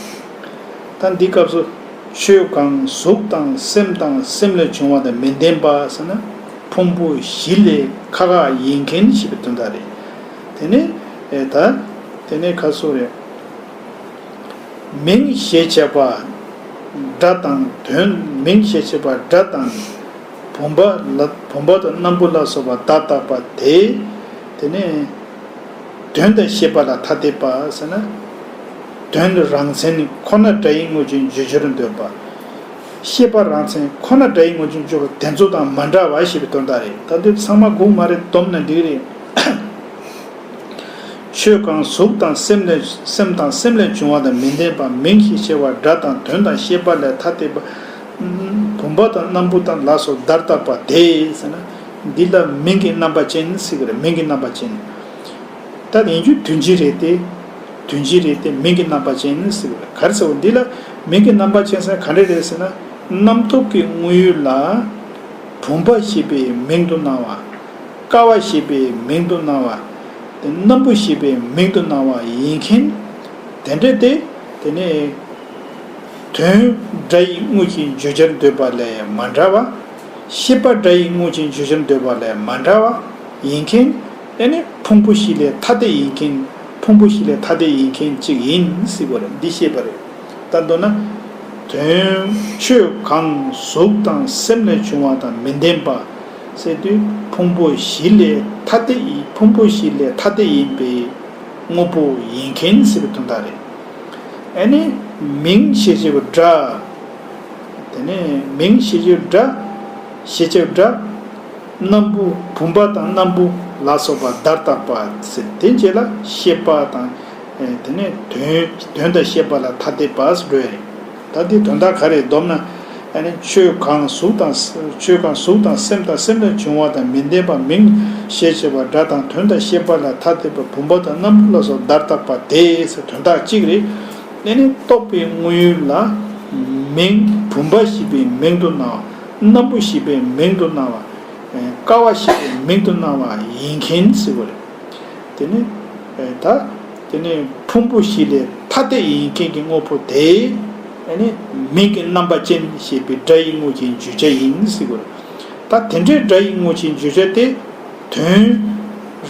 ད་འདི་སྐབས་སུ། ཆོས་གང་གཟུགས་དང་སེམས་དང་སེམས་ལས་བྱུང་བ་དང་མི་ལྡན་པ་ཟེར་ན། ཕུང་པོ་བཞི་ལས་ཁ་ཁ་ཡིན་མཁན་ཞེས་པའི་དོན་དག་རེད། དེ་ནས་ཨེ་ད། དེ་ནས་ཁ་སོ་རེད། མིང་ཞེས་བྱ་བ། སྒྲ་དང་དོན་མིང་ཞེས་བྱ་བ་སྒྲ་དང་། བུམ་པ་ལ་བུམ་པ་དང་སྣམ་བུ་ལ་སོགས་པ་བརྡ་བཏགས་པ་དེ། དེ་ནས། དོན་དང་ཤེས་པ་ལ་ཐ་དད་པ་ཟེར་ན། དོན་རང་མཚན་ཁོ་ན་སྒྲ་ཡི་དངོས་ཀྱི་བརྗོད་བྱར་འདོད་པ། ཤེས་པ་རང་མཚན་ཁོ་ན་སྒྲ་ཡི་དངོས་ཀྱི་བརྗོད་པ་དེ་ཚོ་དང་མ་འདྲ་བ་ཞེས་པའི་དོན་དག་རེད། ད་འདི་ཚང་མ་སྒུག་མ་རེད། སྡོམ་ན་འགྲིག་རེད། ཆོས་གང་གཟུགས་དང་སེམས་ལས་སེམས་དང་སེམས་ལས་བྱུང་བ་དང་མི་ལྡན་པ། མིང་ཞེས་བྱ་བ་སྒྲ་དང་དོན་དང་ཤེས་པ་ལས་ཐ་དད་པ། བུམ་པ་དང་སྣམ་བུ་དང་ལ་སོགས་བརྡར་བཏགས་པ་དེ་ཟེར་ན། འདི་ལ་མིང་གི་རྣམ་པ་ཅན་ཟེར་གི་རེད། མིང་གི་རྣམ་པ་ཅན། ད་ཡིན་རྒྱུ་དོན་སྤྱི་རེད་དེ། དོན་སྤྱི་རེད་དེ་མིང་གི་རྣམ་པ་ཅན་ཟེར་གི་རེད། ག་རེ་ཟེར་བ་འདི་ལ་མིང་གི་རྣམ་པ་ཅན་ཟེར་ན་ག་འདྲ་རེད་ཟེར་ན། རྣམ་རྟོག་གི་དངོས་ཡུལ་ལ། བུམ་པ་ཞེས་པའི་མིང་དུ་སྣང་བ། ཀ་བ་ཞེས་པའི་མིང་དུ་སྣང་བ། དེ་སྣམ་བུ་ཞེས་པའི་མིང་དུ་སྣང་བ་ཡིན་མཁན། དེ་འདྲ་སྟེ། དེ་ནས། དོན་སྒྲ་ཡི་དངོས་ཀྱི་བརྗོད་བྱར་འདོད་པ་ལས་མ་འདྲ་བ། ཤེས་པ་སྒྲ་ཡི་དངོས་ཀྱི་བརྗོད་བྱར་འདོད་པ་ལས་མ་འདྲ་བ་ཡིན་མཁན། དེ་ནི་ཕུང་པོ་བཞི་ལས་ཐ་དད་ཡིན་མཁན། ཕུང་པོ་བཞི་ལས་ཐ་དད་ཡིན་མཁན་གཅིག་ཡིན་ཟེར་བ་རེད། འདི་ཤེས་པ་རེད། ད་མདོར་ན། དོན་ཆོས་གང་གཟུགས་དང་སེམས་ལས་བྱུང་བ་དང་མི་ལྡན་པ། ཟེར་དུས་ཕུང་པོ་བཞི་ལས་ཐ་དད་ཡིན། ཕུང་པོ་བཞི་ལས་ཐ་དད་ཡིན་པའི་དངོས་པོ་ཡིན་མཁན་ཟེར་བའི་དོན་དག་རེད། ཨ་ནི་མིང་ཞེས་བྱ་བའི་སྒྲ། དེ་ནས་མིང་ཞེས་བྱའི་སྒྲ། ཞེས་བྱའི་སྒྲ། སྣམ་བུ། བུམ་པ་དང་སྣམ་བུ་ལ་སོགས་པ་བརྡར་བཏགས་པ་ཟེར། དེ་རྗེས་ལ་ཤེས་པ་དང་། ཨེ། དེ་ནས་དོན། དོན་དང་ཤེས་པ་ལ་ཐ་དད་པ་ཟེར་འགྲོ་ཡ་རེད། ད་འདི་དོན་དག་ག་རེ་བསྡོམས་ན། ཨ་ནི་ཆོས་གང་གཟུགས་དང་། ཆོས་གང་གཟུགས་དང་སེམས་དང་སེམས་ལས་བྱུང་བ་དང་མི་ལྡན་པ་མིང་ཞེས་བྱ་བ་སྒྲ་དང་དོན་དང་ཤེས་པ་ལ་ཐ་དད་པ་བུམ་པ་དང་སྣམ་བུ་ལ་སོགས་བརྡར་བཏགས་པ་དེ་ཟེར་དོན་དག་གཅིག་རེད། དེ་ནི་རྟོག་པའི་དངོས་ཡུལ་ལ་མིང་བུམ་པ་ཞེས་པའི་མིང་དུ་སྣང་བ། སྣམ་བུ་ཞེས་པའི་མིང་དུ་སྣང་བ། ཀ་བ་ཞེས་པའི་མིང་དུ་སྣང་བ་ཡིན་མཁན་ཟེར་བ་རེད། དེ་ནི་ད་དེ་ནི་ཕུང་པོ་བཞི་ལས་ཐ་དད་ཡིན་མཁན་གྱི་དངོས་པོ་དེ་ནི་མིང་གི་རྣམ་པ་ཅན་ཞེས་པའི་སྒྲ་ཡི་དངོས་ཀྱི་བརྗོད་བྱ་ཡིན་ཟེར་བ་རེད། ད་དེ་འདྲའི་སྒྲ་ཡི་དངོས་ཀྱི་བརྗོད་བྱ་དེ། དོན་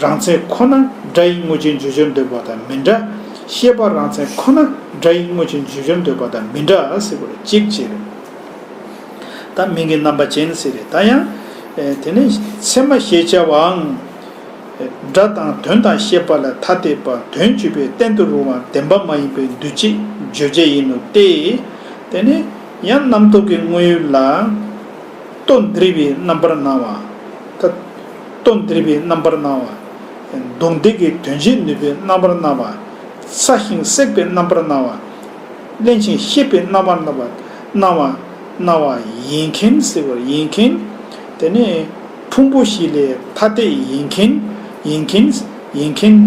རང་མཚན་ཁོ་ན་སྒྲ་ཡི་དངོས་ཀྱི་བརྗོད་བྱར་འདོད་པ་དང་མི་འདྲ། ཤེས་པ་རང་མཚན་ཁོ་ན་སྒྲ་ཡི་དངོས་ཀྱི་བརྗོད་བྱར་འདོད་པ་དང་མི་འདྲ་ཟེར་བ་རེད། གཅིག་བྱས་རེད། ད་མིང་གི་རྣམ་པ་ཅན་ཟེར་རེད། ད་ཡང་། ཨེ། དེ་ནས་ཚད་མ་ཞེས་བྱ་བའང་། སྒྲ་དང་དོན་དང་ཤེས་པ་ལ་ཐ་དད་པ། དོན་བརྗོད་པའི་རྟེན་དུ་རུང་བ་བདེན་པ་མ་ཡིན་པའི་འདུ་བྱེད་བརྗོད་བྱ་ཡིན་ནོ་སྟེ། དེ་ནས་ཡང་རྣམ་རྟོག་གི་དངོས་ཡུལ་ལ། ལྟོ་འདྲིལ་བའི་རྣམ་པར་སྣང་བ། ད་ལྟོ་འདྲིལ་བའི་རྣམ་པར་སྣང་བ། མདོ་སྡེ་གི་དོན་བྱེད་ནུས་པའི་རྣམ་པར་སྣང་བ། སྲ་ཞིང་བསྲེགས་པའི་རྣམ་པར་སྣང་བ། བརླན་ཞིང་གཤེར་བའི་རྣམ་པར་སྣང་བ། སྣང་བ། སྣང་བ་ཡིན་མཁན་ཟེར་བ་ཡིན་མཁན། དེ་ནས་ཕུང་པོ་བཞི་ལས་ཐ་དད་ཡིན་མཁན། ཡིན་མཁན། ཡིན་མཁན།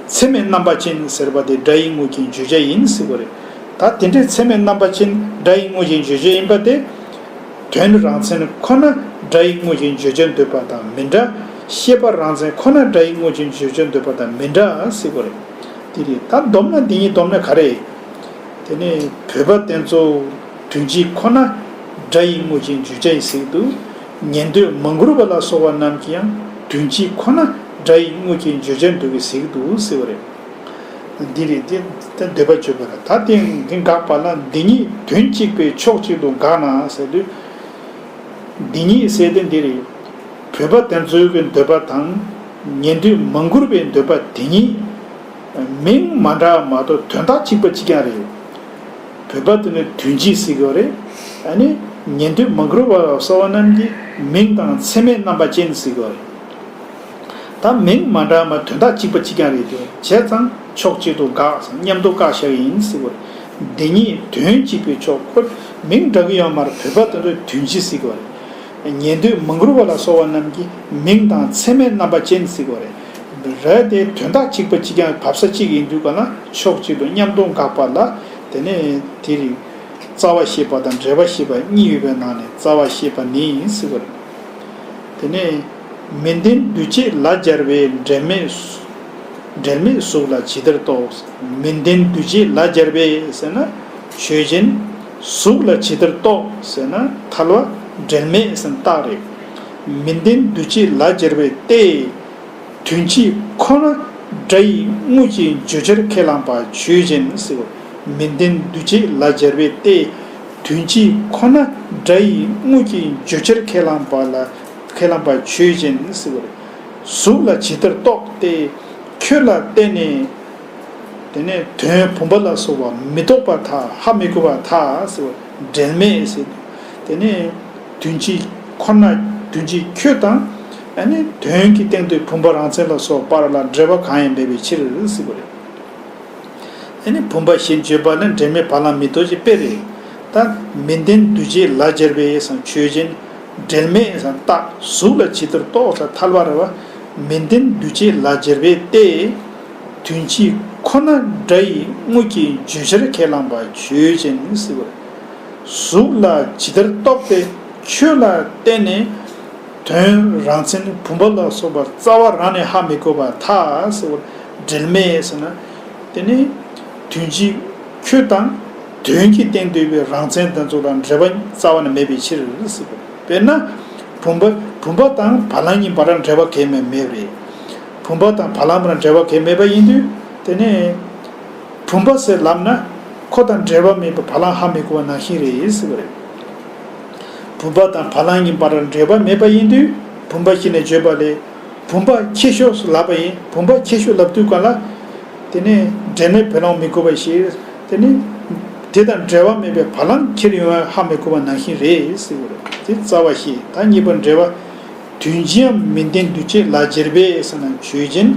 ཚད་མའི་རྣམ་པ་ཅན་ཟེར་བ་དེ་སྒྲ་ཡི་དངོས་ཀྱི་བརྗོད་བྱ་ཡིན་ཟེར་བ་རེད། ད་དེ་འདྲའི་ཚད་མའི་རྣམ་པ་ཅན་སྒྲ་ཡི་དངོས་ཀྱི་བརྗོད་བྱ་ཡིན་པ་དེ། དོན་རང་མཚན་ཁོ་ན་སྒྲ་ཡི་དངོས་ཀྱི་བརྗོད་བྱར་འདོད་པ་དང་མི་འདྲ། ཤེས་པ་རང་མཚན་ཁོ་ན་སྒྲ་ཡི་དངོས་ཀྱི་བརྗོད་བྱར་འདོད་པ་དང་མི་འདྲ་ཟེར་བ་རེད། དེ་རེད། ད་བསྡོམས་ན་འདི་གཉིས་བསྡོམས་ན་ག་རེ། དེ་ནས་བོད་པ་དེ་ཚོ་དོན་སྤྱི་ཁོ་ན་སྒྲ་ཡི་དངོས་ཀྱི་བརྗོད་བྱ་ཡིན་ཟེར་གྱི་འདུག་ཉན་ཐོས་མང་གུར་པ་ལ་སོགས་པ་རྣམས་ཀྱིས་ཡང་དོན་སྤྱི་ཁོ་ན་སྒྲ་ཡི་དངོས་ཀྱི་བརྗོད་བྱར་འདོད་ཀྱི་ཟེར་གྱི་འདུག་ཟེར་བ་རེད། འདི་རེད། འདི་ད་འདོད་པ་བརྗོད་པ་རེད། ད་དེ་འདི་འགགས་པ་ལ་འདི་གཉིས་དོན་གཅིག་པའི་ཕྱོགས་གཅིག་ཏུ་འགགས་ན་ཟེར་དུས། འདི་གཉིས་ཟེར་དེ་འདི་རེད། བོད་པ་དེ་ཚོའི་གི་འདོད་པ་དང་། ཉན་ཐོས་མང་གུར་པའི་འདོད་པ་དེ་གཉིས་མིང་མ་འདྲ་བ་མ་གཏོགས་དོན་དག་གཅིག་པ་གཅིག་རྐྱང་རེད། བོད་པ་དེ་ནི་དོན་སྤྱི་ཟེར་གྱི་ཡོད་རེད། ཨ་ནི་ཉན་ཐོས་མང་གུར་པ་ལ་སོགས་པ་རྣམས་ཀྱིས་མིང་དང་ཚད་མའི་རྣམ་པ་ཅན་ཟེར་གྱི་ཡོད་རེད། ད་མིང་མ་འདྲ་མ་དོན་དག་གཅིག་པ་གཅིག་རྐྱང་རེད་དེ། བྱས་ཙང་ཕྱོགས་གཅིག་ཏུ་འགགས་སམ་མཉམ་དུ་བཀག་བཞག་ཡིན་ཟེར་བ་རེད། འདི་གཉིས་དོན་གཅིག་པའི་ཕྱོགས་ཁོ་མིང་འདྲ་གི་ཡོད་མ་རེད། བོད་པ་དེ་ཚོས་དོན་སྤྱི་ཟེར་གྱི་ཡོད་རེད། ཉན་ཐོས་མང་གུར་པ་ལ་སོགས་པ་རྣམས་ཀྱིས་མིང་དང་ཚད་མའི་རྣམ་པ་ཅན་ཟེར་གྱི་ཡོད་རེད། རེད་དེ་དོན་དག་གཅིག་པ་གཅིག་རྐྱང་བབས་ས་གཅིག་ཡིན་དུས་ག་ལ་ཕྱོགས་གཅིག་ཏུ་མཉམ་དུ་འགགས་པ་ལ། དེ་ནས་དེ་རིང་རྩ་བ་ཤེས་པ་དང་འབྲེལ་བ་ཤེས་པ་གཉིས་ཡོད་པའི་ནང་ནས་རྩ་བ་ཤེས་པ་ནི་ཟེར་བ་རེད། དེ་ནས་མི་ལྡན་འདུ་བྱེད་ལ་སྦྱར་བའི་འབྲེལ་མེད། འབྲེལ་མེད་གཟུགས་ལ་ཇི་ལྟར་རྟོགས། མི་ལྡན་འདུ་བྱེད་ལ་སྦྱར་བའི་ཟེར་ན་ཆོས་ཅན། གཟུགས་ལ་ཇི་ལྟར་རྟོགས་ཟེར་ན་ཐལ་བ་འབྲེལ་མེད་ཟེར་ན་རྟགས་རེད། མི་ལྡན་འདུ་བྱེད་ལ་སྦྱར་བའི་སྟེ། དོན་སྤྱི་ཁོ་ན་སྒྲ་ཡི་དངོས་ཀྱི་བརྗོད་བྱར་ཁས་བླངས་པ་ཆོས་ཅན་ཟེར་བ། མི་ལྡན་འདུ་བྱེད་ལ་སྦྱར་བའི་སྟེ། དོན་སྤྱི་ཁོ་ན་སྒྲ་ཡི་དངོས་ཀྱི་བརྗོད་བྱར་ཁས་བླངས་པ་ལ་ཁས་བླངས་པ་ཆོས་ཅན་ཟེར་བ་རེད། གཟུགས་ལ་ཇི་ལྟར་རྟོགས་ཏེ། ཁྱོད་ལ་བརྟེན་ནས། དེ་ནས་དོན་བུམ་པ་ལ་སོགས་པ་མི་རྟོགས་པར་ཐལ། ཧ་མི་གོ་བར་ཐལ་ཟེར་བ་འབྲེལ་མེད་ཟེར། དེ་ནས་དོན་སྤྱི་ཁོ་ན་དོན་སྤྱི་ཁྱོད་དང་། ཨ་ནི་དོན་གྱི་སྟེང་དུ་བུམ་པ་རང་མཚན་ལ་སོགས་པར་ལ་འབྲེལ་བ་གང་ཡང་མེད་པའི་ཕྱིར་ཟེར་བ་རེད། ཨ་ནི་བུམ་པ་ཞེས་བརྗོད་པ་ནི་འབྲེལ་མེད་བ་ལང་མི་རྟོགས་ཀྱི་དཔེ་རེད། ད་མི་ལྡན་འདུ་བྱེད་ལ་སྦྱར་བའི་སང་ཆོས་ཅན། འབྲེལ་མེད་སང་རྟགས། གཟུགས་ལ་ཇི་ལྟར་རྟོགས་སང་ཐལ་བ་རེད་བ། མི་ལྡན་འདུ་བྱེད་ལ་སྦྱར་བའི་སྟེ། དོན་སྤྱི་ཁོ་ན་སྒྲ་ཡི་དངོས་ཀྱི་བརྗོད་བྱར་ཁས་བླངས་པ་ཆོས་ཅན་ཟེར་བ། གཟུགས་ལ་ཇི་ལྟར་རྟོགས་པའི་ཁྱོད་ལ་བརྟེན་ནས། དོན་རང་མཚན་བུམ་པ་ལ་སོགས་པ་རྩ་བ་རང་ནས་ཧ་མི་གོ་བར་ཐལ་ཟེར་བ། འབྲེལ་མེད་ཟེར་ན། དེ་ནི་དོན་སྤྱི་ཁྱོད་དང་དོན་གྱི་སྟེང་དུ་ཡོད་པའི་རང་མཚན་དེ་ཚོ་དང་འབྲེལ་བ་རྩ་བ་ནས་མེད་པའི་ཕྱིར་ཟེར་བ། དཔེར་ན། བུམ་པ་བུམ་པ་དང་བ་ལང་གཉིས་བར་འབྲེལ་བ་གང་ཡང་མེད་པ་རེད། བུམ་པ་དང་བ་ལང་བར་འབྲེལ་བ་གང་ཡང་མེད་པ་ཡིན་དུས། དེ་ནི། བུམ་པ་ཟེར་ལབ་ན་ཁོ་དང་འབྲེལ་བ་མེད་པའི་བ་ལང་ཧ་མི་གོ་བ་ནང་བཞིན་རེད་ཟེར་བ་རེད། བུམ་པ་དང་བ་ལང་གཉིས་བར་འབྲེལ་བ་མེད་པ་ཡིན་དུས་བུམ་པ་ཞེས་ནས་བརྗོད་པ་ལས། བུམ་པ་ཁྱེར་ཤོག་ལབ་པ་ཡིན། བུམ་པ་ཁྱེར་ཤོག་ལབ་དུས་ག་ལ། དེ་ནི་འབྲེལ་མེད་བ་ལང་མི་དགོས་པ་ཞིག་དེ་ནི། དེ་དང་འབྲེལ་བ་མེད་པའི་བ་ལང་ཁྱེར་ཡོང་བས་ཧ་མི་གོ་བ་ནང་བཞིན་རེད་ཟེར་བ་རེད། དེ་རྩ་བ་ཤེས། ད་གཉིས་པ་འགྲེལ་པ། དོན་སྤྱིའམ་མིན་ལྡན་འདུ་བྱེད་ལ་སྦྱར་བས་ཟེར་ན། ཆོས་ཅན།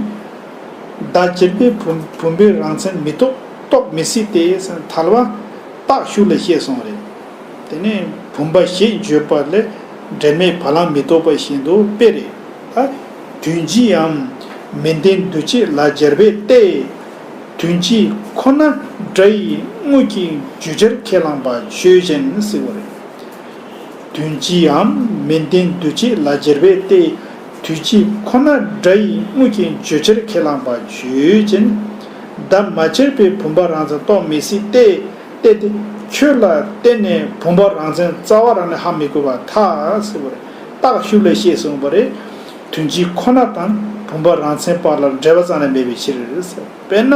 བརྡ་སྦྱར་བས་བུམ་བུམ་པའི་རང་མཚན་མི་རྟོགས་རྟོགས་མི་སྲིད་དེ་ཟེར་ན། ཐལ་བ་རྟགས་ཤུགས་ལ་བཤད་སོང་བ་རེད། དེ་ནས་བུམ་པ་ཞེས་བརྗོད་པ་ལས་འབྲེལ་མེད་བ་ལང་མི་རྟོགས་པ་བཞིན་དུ་དཔེ་རེད། ད་དོན་སྤྱིའམ་མིན་ལྡན་འདུ་བྱེད་ལ་སྦྱར་བས་ཏེ། དོན་སྤྱི་ཁོ་ན་སྒྲ་ཡི་དངོས་ཀྱི་བརྗོད་བྱར་ཁས་བླངས་པ་ཆོས་ཅན་ཟེར་བ་རེད། དོན་སྤྱིའམ་མིན་ལྡན་འདུ་བྱེད་ལ་སྦྱར་བས་ཏེ། དོན་སྤྱི་ཁོ་ན་སྒྲ་ཡི་དངོས་ཀྱི་བརྗོད་བྱར་ཁས་བླངས་པ་ཆོས་ཅན། བརྡ་མ་སྦྱར་བས་བུམ་པ་རང་མཚན་རྟོགས་མི་སྲིད་ཏེ། ཏེ་དེ་ཁྱོད་ལ་བརྟེན་ནས་བུམ་པ་རང་མཚན་རྩ་བ་རང་ནས་ཧ་མི་གོ་བར་ཐལ་ཟེར་བ་རེད། རྟགས་ཤུགས་ལ་བཤད་སོང་བ་རེད། དོན་སྤྱི་ཁོ་ན་དང་བུམ་པ་རང་མཚན་བར་ལ་འབྲེལ་བ་རྩ་ནས་མེད་པའི་ཕྱིར་ཟེར། དཔེར་ན།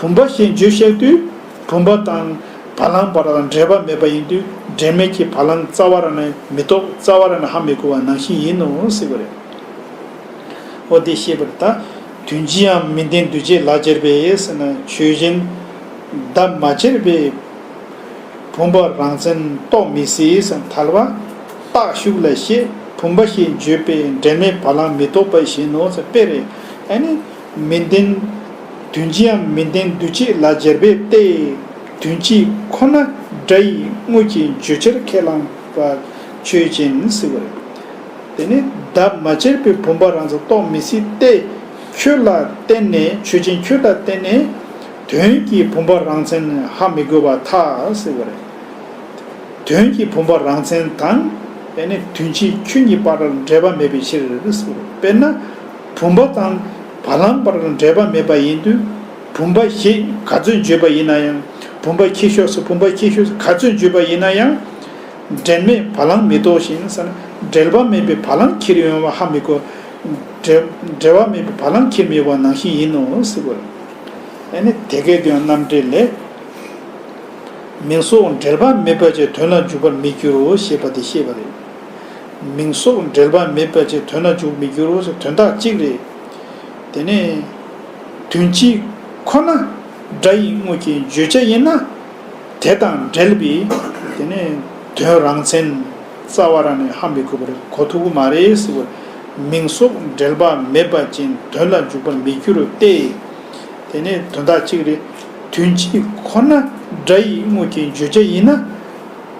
བུམ་པ་ཞེས་བརྗོད་བཤད་དུས། བུམ་པ་དང་བ་ལང་བར་ལ་འབྲེལ་བ་མེད་པ་ཡིན་དུས། འབྲེལ་མེད་ཀྱི་བ་ལང་རྩ་བ་རང་ནས་མི་རྟོགས། རྩ་བ་རང་ནས་ཧ་མི་གོ་བ་ནང་བཞིན་ཡིན་ནོ་ཟེར་བ་རེད། འོ་དེ་ཤེས་པར་ད། དོན་སྤྱིའམ་མིན་ལྡན་འདུ་བྱེད་ལ་སྦྱར་བས་ཟེར་ན། ཆོས་ཅན། བརྡ་མ་སྦྱར་བས་བུམ་པ་རང་མཚན་རྟོགས་མི་སྲིད་ཟེར་ན། ཐལ་བ་རྟགས་ཤུགས་ལ་བཤད། བུམ་པ་ཞེས་བརྗོད་པས་འབྲེལ་མེད་བ་ལང་མི་རྟོགས་པ་བཞིན་ནོ་ཟེར། དཔེ་རེད། ཨ་ནི། མིན་ལྡན། དོན་སྤྱིའམ་མིན་ལྡན་འདུ་བྱེད་ལ་སྦྱར་བས་ཏེ། དོན་སྤྱི་ཁོ་ན་སྒྲ་ཡི་དངོས་ཀྱི་བརྗོད་བྱར་ཁས་བླངས་པ་ཆོས་ཅན་ཟེར་བ་རེད། དེ་ནི་བརྡ་མ་སྦྱར་བས་བུམ་པ་རང་མཚན་རྟོགས་མི་སྲིད་ཏེ། ཁྱོད་ལ་བརྟེན་ནས། ཆོས་ཅན་ཁྱོད་ལ་བརྟེན་ནས་དོན་གྱི་བུམ་པ་རང་མཚན་ཧ་མི་གོ་བར་ཐལ་ཟེར་བ་རེད། དོན་གྱི་བུམ་པ་རང་མཚན་དང་། ཨེ་ནི་དོན་སྤྱི་ཁྱོད་གཉིས་བར་ལ་འབྲེལ་བ་མེད་པའི་ཕྱིར་ཟེར། དཔེར་ན། བུམ་པ་དང་བ་ལང་བར་ལ་འབྲེལ་བ་མེད་པ་ཡིན་དུས། བུམ་པ་ཞེས་ག་ཚོད་བརྗོད་པ་ཡིན་ན་ཡང་། བུམ་པ་ཁྱེར་ཤོག་ཟེར། བུམ་པ་ཁྱེར་ཤོག་ཟེར་ག་ཚོད་བརྗོད་པ་ཡིན་ན་ཡང་། འབྲེལ་མེད་བ་ལང་མི་རྟོགས་ཤིང་ཟེར་ན། འབྲེལ་བ་མེད་པའི་བ་ལང་ཁྱེར་ཡོང་བ་ཧ་མི་གོ། འབྲེལ་འབྲེལ་བ་མེད་པའི་བ་ལང་ཁྱེར་མི་ཡོང་བ་ནང་བཞིན་ཡིན་ནོ་ཟེར་བ་རེད། ཨ་ནི་དེ་སྐད་དུ་ཡང་རྣམ་འགྲེལ་ལས། མིང་སོགས་འབྲེལ་པ་མེད་པ་ཅིག་དོན་ལ་འཇུག་པར་མི་འགྱུར་རོ་ཞེས་པ་དེ་བཤད་པ་རེད། མིང་སོགས་འབྲེལ་པ་མེད་པ་ཅིག་དོན་ལ་འཇུག་མི་འགྱུར་རོ་ཟེར། དོན་དག་གཅིག་རེད། དེ་ནས་དོན་སྤྱི་ཁོ་ན་སྒྲ་ཡི་དངོས་ཀྱི་བརྗོད་བྱ་ཡིན་ན། དེ་དང་འབྲེལ་བའི་དེ་ནས་དོན་རང་མཚན་རྩ་བ་རང་ནས་ཧ་མི་གོ་བར་གོ་ཐུབ་ཀྱི་མ་རེད་ཟེར་བར། མིང་སོགས་འབྲེལ་པ་མེད་པ་ཅིག་དོན་ལ་འཇུག་པར་མི་འགྱུར་ཏེ། དེ་ནས་དོན་དག་གཅིག་རེད། དོན་སྤྱི་ཁོ་ན་སྒྲ་ཡི་དངོས་ཀྱི་བརྗོད་བྱ་ཡིན་ན།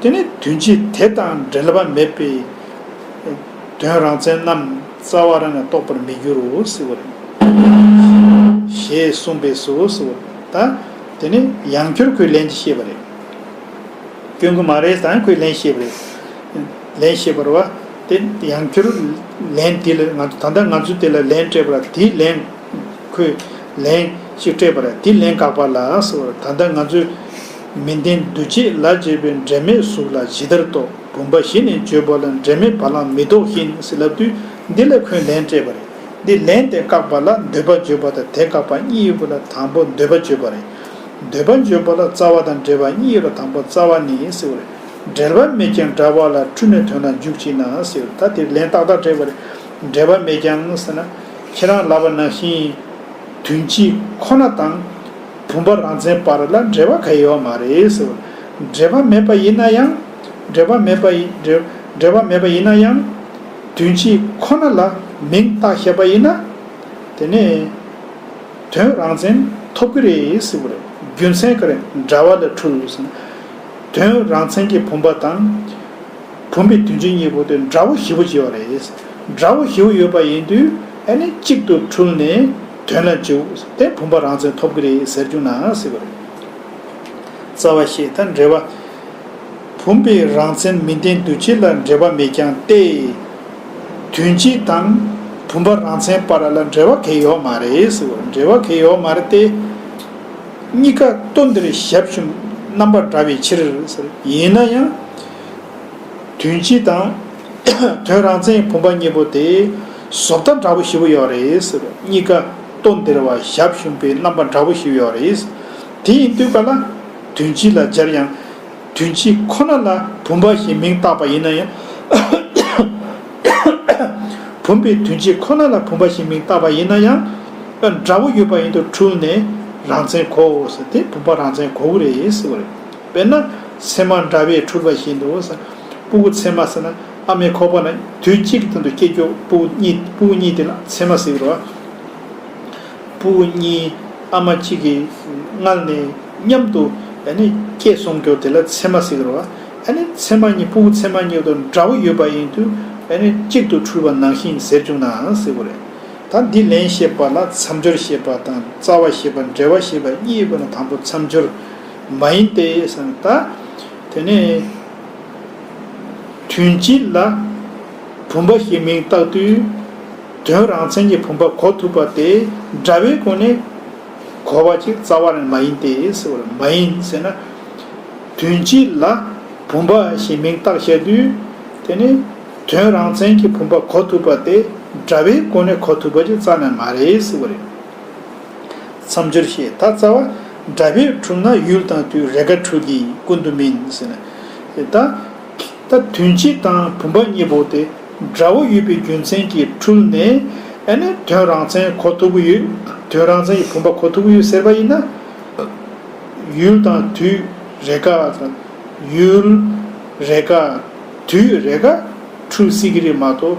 དེ་ནི་དོན་སྤྱི་དེ་དང་འབྲེལ་བ་མེད་པའི་དོན་རང་མཚན་རྣམས་རྩ་བ་རང་ནས་རྟོགས་པར་མི་འགྱུར་རོ་ཟེར་བ་རེད། ཞེས་གསུངས་པས་སོ་ཟེར་བ་རེད། ད་དེ་ནི་ཡང་བསྐྱར་ཁོས་ལན་ཅིག་བཤད་པ་རེད། སྐྱོན་གྱི་མ་རེད་ཟེར་ཡང་ཁོས་ལན་བཤད་པ་རེད། ལན་བཤད་པ་རེད་བ། དེ་ཡང་བསྐྱར་ལན་དེ་ལ་ང་ཚོ་ད་ལྟ་ང་ཚོས་དེ་ལ་ལན་སྤྲད་པ་ལ་དེའི་ལན། ཁོས་ལན་ཞིག་སྤྲད་པ་རེད། དེ་ལན་དགག་པ་ལ་ཟེར་བ་རེད། ད་ལྟ་ང་ཚོས་མིན་ལྡན་འདུ་བྱེད་ལ་སྦྱར་བའི་འབྲེལ་མེད་གཟུགས་ལ་ཇི་ལྟར་རྟོགས། བུམ་པ་ཞེས་ནས་བརྗོད་པ་ལ་འབྲེལ་མེད་བ་ལང་མི་རྟོགས་བཞིན་ཟེར་ལབ་དུས། འདི་ལ་ཁོས་ལན་སྤྲད་པ་རེད། འདི་ལན་དེ་བཀག་པ་ལ་འདོད་པ་བརྗོད་པ་དང་དེ་བཀག་པ་གཉིས་ཡོད་པ་ལ་དང་པོ་འདོད་པ་བརྗོད་པ་རེད། འདོད་པ་བརྗོད་པ་ལ་རྩ་བ་དང་འབྲེལ་བ་གཉིས་ཡོད་ལ་དང་པོ་རྩ་བ་ནི་ཟེར་བ་རེད། འབྲེལ་བ་མེད་ཀྱང་འདྲ་བ་ལ་འཁྲུལ་ནས་དོན་ལ་འཇུག་ཅིག་ན་ཟེར་བ་རེད། ད་དེར་ལན་ཏག་ཏག་སྤྲད་པ་རེད། འབྲེལ་བ་མེད་ཀྱང་ཟེར་ན། ཁྱེད་རང་ལབ་པ་ནང་བཞིན། དོན་སྤྱི་ཁོ་ན་དང་བུམ་པ་རང་མཚན་བར་ལ་འབྲེལ་བ་གང་ཡང་ཡོད་མ་རེད་ཟེར། འབྲེལ་བ་མེད་པ་ཡིན་ན་ཡང་། འབྲེལ་བ་མེད་པ་ཡིན་འབྲེལ་འབྲེལ་བ་མེད་པ་ཡིན་ན་ཡང་། དོན་སྤྱི་ཁོ་ན་ལ་མིང་བཏགས་བཞག་པ་ཡིན་ན། དེ་ནས་དོན་རང་མཚན་ཐོབ་ཀྱི་རེད་ཟེར་བ་རེད། རྒྱུ་མཚན་ག་རེ། འདྲ་བ་ལ་འཁྲུལ་ཟེར། དོན་རང་མཚན་གྱི་བུམ་པ་དང་། བུམ་པའི་དོན་སྤྱི་གཉིས་པོ་དེ་འདྲ་བོ་ཞེ་པོ་ཅིག་ཡོད་རེད། འདྲ་བོ་ཞེ་པོ་ཡོད་པ་ཡིན་དུས་ཨ་ནི་གཅིག་ཏུ་འཁྲུལ་ནས་དོན་ལ་འཇུག་དེ་བུམ་པ་རང་མཚན་ཐོབ་ཀྱི་རེད་ཟེར་རྒྱུ་ན་ཟེར་བ་རེད། རྩ་བ་ཤེས། ད་འབྲེལ་བ། བུམ་པའི་རང་མཚན་མིན་ལྡན་འདུ་བྱེད་ལ་འབྲེལ་བ་མེད་ཀྱང་སྟེ། དོན་སྤྱི་དང་བུམ་པ་རང་མཚན་བར་ལ་འབྲེལ་བ་གང་ཡང་ཡོད་མ་རེད་ཟེར་བ་རེད། འབྲེལ་བ་གང་ཡང་ཡོད་མ་རེད་དེ། གཉིས་ཀ་ལྟོ་འདིར་ཞབས་ཞུམ་རྣམ་པ་འདྲ་བའི་ཕྱིར་ཟེར། ཡིན་ན་ཡང་། དོན་སྤྱི་དང་དོན་རང་མཚན་བུམ་པ་གཉིས་པོ་དེ་བཟོ་ལྟ་འདྲ་པོ་ཞེ་པོ་ཡོད་རེད་ཟེར། གཉིས་ཀ་ལྟོ་འདིར་བ་ཞབས་ཞུམ་པའི་རྣམ་པ་འདྲ་པོ་ཞེ་པོ་ཡོད་རེད། དེ་ཡིན་དུས་ག་ལ་དོན་སྤྱི་ལ་སྦྱར་ཡང་། དོན་སྤྱི་ཁོ་ན་ལ་བུམ་པ་ཞེས་མིང་བཏགས་པ་ཡིན་ན་ཡང་། བུམ་པའི་དོན་སྤྱི་ཁོ་ན་ལ་བུམ་པ་ཞེས་མིང་བཏགས་པ་ཡིན་ན་ཡང་། འདྲ་པོ་ཡོད་པ་ཡིན་དུས་འཁྲུལ་ནས་རང་མཚན་གོ་ཟེར་ཏེ་བུམ་པ་རང་མཚན་གོ་གི་རེད་ཟེར་བ་རེད། དཔེར་ན་མཚེ་མ་འདྲ་བས་འཁྲུལ་པ་བཞིན་དུ། སྤུ་གུ་མཚེ་མ་ཟེར་ན་ཨ་མའི་ཁོག་པ་ན་དུས་གཅིག་ཏུ་སྐྱེས་རྒྱུ་སྤུ་གུ་གཉིས། སྤུ་གུ་གཉིས་དེ་ལ་མཚེ་མ་ཟེར་གི་རེད་བ། སྤུ་གུ་གཉིས་ཨ་མ་གཅིག་གི་མངལ་ནས་མཉམ་དུ་ཨ་ནི་སྐྱེས་སོང་རྒྱུ་དེ་ལ་མཚེ་མ་ཟེར་གི་རེད་བ། ཨ་ནི་མཚེ་མ་གཉིས། སྤུ་གུ་མཚེ་མ་གཉིས་དང་འདྲ་བོ་ཡོད་པ་ཡིན་དུས་ཨ་ནི་གཅིག་ཏུ་འཁྲུལ་པ་ནང་བཞིན་ཟེར་བཅུག་ནའང་ཟེར་གི་རེད། ད་འདི་ལན་བཤད་པ་ལ་མཚམས་སྦྱོར་བཤད་པ་དང་རྩ་བ་བཤད་པ། འབྲེལ་བ་བཤད་པ་གཉིས་ཡོད་པ་ན་དང་པོ་མཚམས་སྦྱོར་མ་ཡིན་ཏེ་ཟེར་ན། ད་དེ་ནས་དོན་སྤྱི་ལ་བུམ་པ་ཞེས་མིང་བཏགས་དུས་དོན་རང་མཚན་གྱི་བུམ་པ་གོ་ཐུབ་པ་དེ་འདྲ་བའི་སྒོ་ནས་གོ་བ་ཅིག་རྩ་བ་ནས་མ་ཡིན་ཏེ་ཟེར་བ་རེད། མ་ཡིན་ཟེར་ན། དོན་སྤྱི་ལ་བུམ་པ་ཞེས་མིང་བཏགས་བཞག་དུས་དེ་ནི་དོན་རང་མཚན་གྱི་བུམ་པ་གོ་ཐུབ་པ་དེ་འདྲ་བའི་སྒོ་ནས་གོ་ཐུབ་པ་ཅིག་རྩ་ནས་མ་རེད་ཟེར་བ་རེད། མཚམས་སྦྱོར་བཤད། ད་རྩ་བ་འདྲ་བས་འཁྲུལ་ན་ཡུལ་དང་དུས་རེས་འགའ་འཁྲུལ་གྱི་ཀུན་ཏུ་མིན་ཟེར་ན། ད་ད་དོན་སྤྱི་དང་བུམ་པ་གཉིས་པོ་དེ་འདྲ་བོ་ཡོད་པའི་རྒྱུ་མཚན་གྱིས་འཁྲུལ་ནས་ཨ་ནི་དོན་རང་མཚན་གོ་ཐུབ་ཀྱི་ཡོད། དོན་རང་མཚན་གྱི་བུམ་པ་གོ་ཐུབ་ཀྱི་ཡོད་ཟེར་བ་ཡིན་ན། ཡུལ་དང་དུས་རེས་འགའ། ཡུལ་རེས་འགའ། དུས་རེས་འགའ་འཁྲུལ་སྲིད་ཀྱི་རེད་མ་གཏོགས།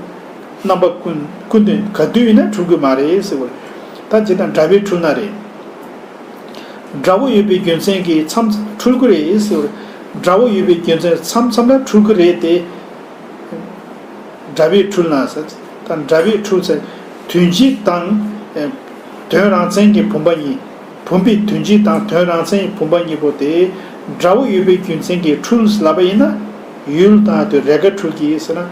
རྣམ་པ་ཀུན་ཀུན་ཏུ་ག་དུས་ཡིན་ན་འཁྲུལ་གྱི་མ་རེད་ཟེར་བ་རེད། ད་ཇི་ལྟར་འདྲ་བས་འཁྲུལ་ན་རེད། འདྲ་བོ་ཡོད་པའི་རྒྱུ་མཚན་གྱིས་མཚམས་མཚམས་འཁྲུལ་གྱི་རེད་ཟེར་བ་རེད། འདྲ་བོ་ཡོད་པའི་རྒྱུ་མཚན་མཚམས་མཚམས་ལ་འཁྲུལ་གྱི་རེད་དེ། འདྲ་བས་འཁྲུལ་ན་ཟེར། ད་འདྲ་བས་འཁྲུལ་ཟེར། དོན་སྤྱི་དང་དོན་རང་མཚན་གྱི་བུམ་པ་གཉིས། བུམ་པའི་དོན་སྤྱི་དང་དོན་རང་མཚན་གྱི་བུམ་པ་གཉིས་པོ་དེ་འདྲ་བོ་ཡོད་པའི་རྒྱུ་མཚན་གྱིས་འཁྲུལ་ལབ་པ་ཡིན་ན། ཡུལ་དང་དུས་རེས་འགའ་འཁྲུལ་གྱི་ཟེར་ན།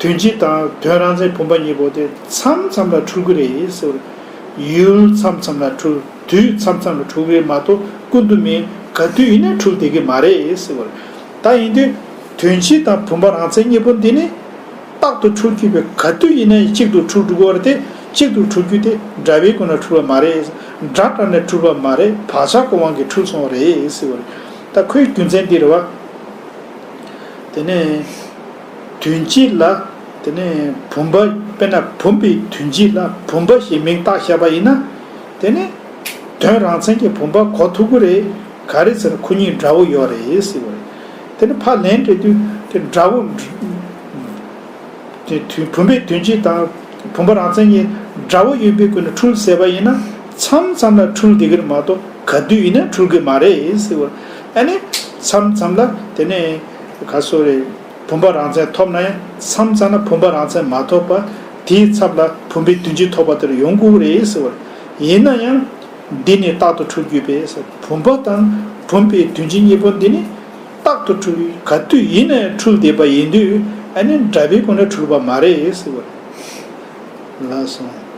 དོན་སྤྱི་དང་དོན་རང་མཚན་བུམ་པ་གཉིས་པོ་དེ་མཚམས་མཚམས་ལ་འཁྲུལ་གྱི་རེད་ཟེར་བ་རེད། ཡུལ་མཚམས་མཚམས་ལ་འཁྲུལ། དུས་མཚམས་མཚམས་ལ་འཁྲུལ་གྱི་རེད་མ་གཏོགས་ཀུན་ཏུ་མིན། ག་དུས་ཡིན་ན་འཁྲུལ་བསྡད་ཀྱི་མ་རེད་ཟེར་བ་རེད། ད་ཡིན་དུས་དོན་སྤྱི་དང་བུམ་པ་རང་མཚན་གཉིས་པོ་འདི་ནི་རྟག་ཏུ་འཁྲུལ་གྱི་ཡོད་པས། ག་དུས་ཡིན་ན་ཡང་གཅིག་ཏུ་འཁྲུལ་འགྲོ་གི་རེད་དེ། གཅིག་ཏུ་འཁྲུལ་རྒྱུ་དེ་འདྲ་བའི་སྒོ་ནས་འཁྲུལ་བ་མ་རེད། སྒྲ་དྲངས་ནས་འཁྲུལ་བ་མ་རེད། བག་ཆགས་ཀྱི་དབང་གིས་འཁྲུལ་སོང་བ་རེད་ཟེར་བ་རེད། ད་ཁོའི་རྒྱུ་མཚན་འདི་རེད་བ། དེ་ནས་དོན་སྤྱི་ལ། དེ་ནས་བུམ་པ། དཔེར་ན་བུམ་པའི་དོན་སྤྱི་ལ་བུམ་པ་ཞེས་མིང་བཏགས་བཞག་པ་ཡིན་ན། དེ་ནས་དོན་རང་མཚན་གྱི་བུམ་པ་གོ་ཐུབ་ཀྱི་རེད། ག་རེ་ཟེར་ན་ཁོ་གཉིས་འདྲ་བོ་ཡོད་རེད་ཟེར་བ་རེད། དེ་ནས་ཕར་ལན་སྤྲད་དུས་དེ་འདྲ་བོ། དེ་དུས་བུམ་པའི་དོན་སྤྱི་དང་བུམ་པ་རང་མཚན་གཉིས་འདྲ་བོ་ཡིན་པའི་སྒོ་ནས་འཁྲུལ་ཟེར་བ་ཡིན་ན། མཚམས་མཚམས་ལ་འཁྲུལ་བསྡད་ཀྱི་རེད་མ་གཏོགས་ག་དུས་ཡིན་ན་འཁྲུལ་གྱི་མ་རེད་ཟེར་བ། ཨ་ནི་མཚམས་མཚམས་ལ་དེ་ནས་ག་སོ་རེད། བུམ་པ་རང་མཚན་ཐོབ་ན་ཡང་མཚམས་མཚམས་ལ་བུམ་པ་རང་མཚན་མ་ཐོབ་པ། དེའི་ཚབ་ལ་བུམ་པའི་དོན་སྤྱི་ཐོབ་པ་དེར་ཡོང་དགོས་རེད་ཟེར་བ། ཡིན་ན་ཡང་འདི་ནི་རྟག་ཏུ་འཁྲུལ་གྱི་ཡོད་པས་ཟེར། བུམ་པ་དང་བུམ་པའི་དོན་སྤྱི་གཉིས་པོ་འདི་ནི་རྟག་ཏུ་འཁྲུལ། ག་དུས་ཡིན་ན་ཡང་འཁྲུལ་བསྡད་པ་ཡིན་དུས་ཨ་ནི་འདྲ་བའི་སྒོ་ནས་འཁྲུལ་པ་མ་རེད་ཟེར་བ། ལགས་སོ།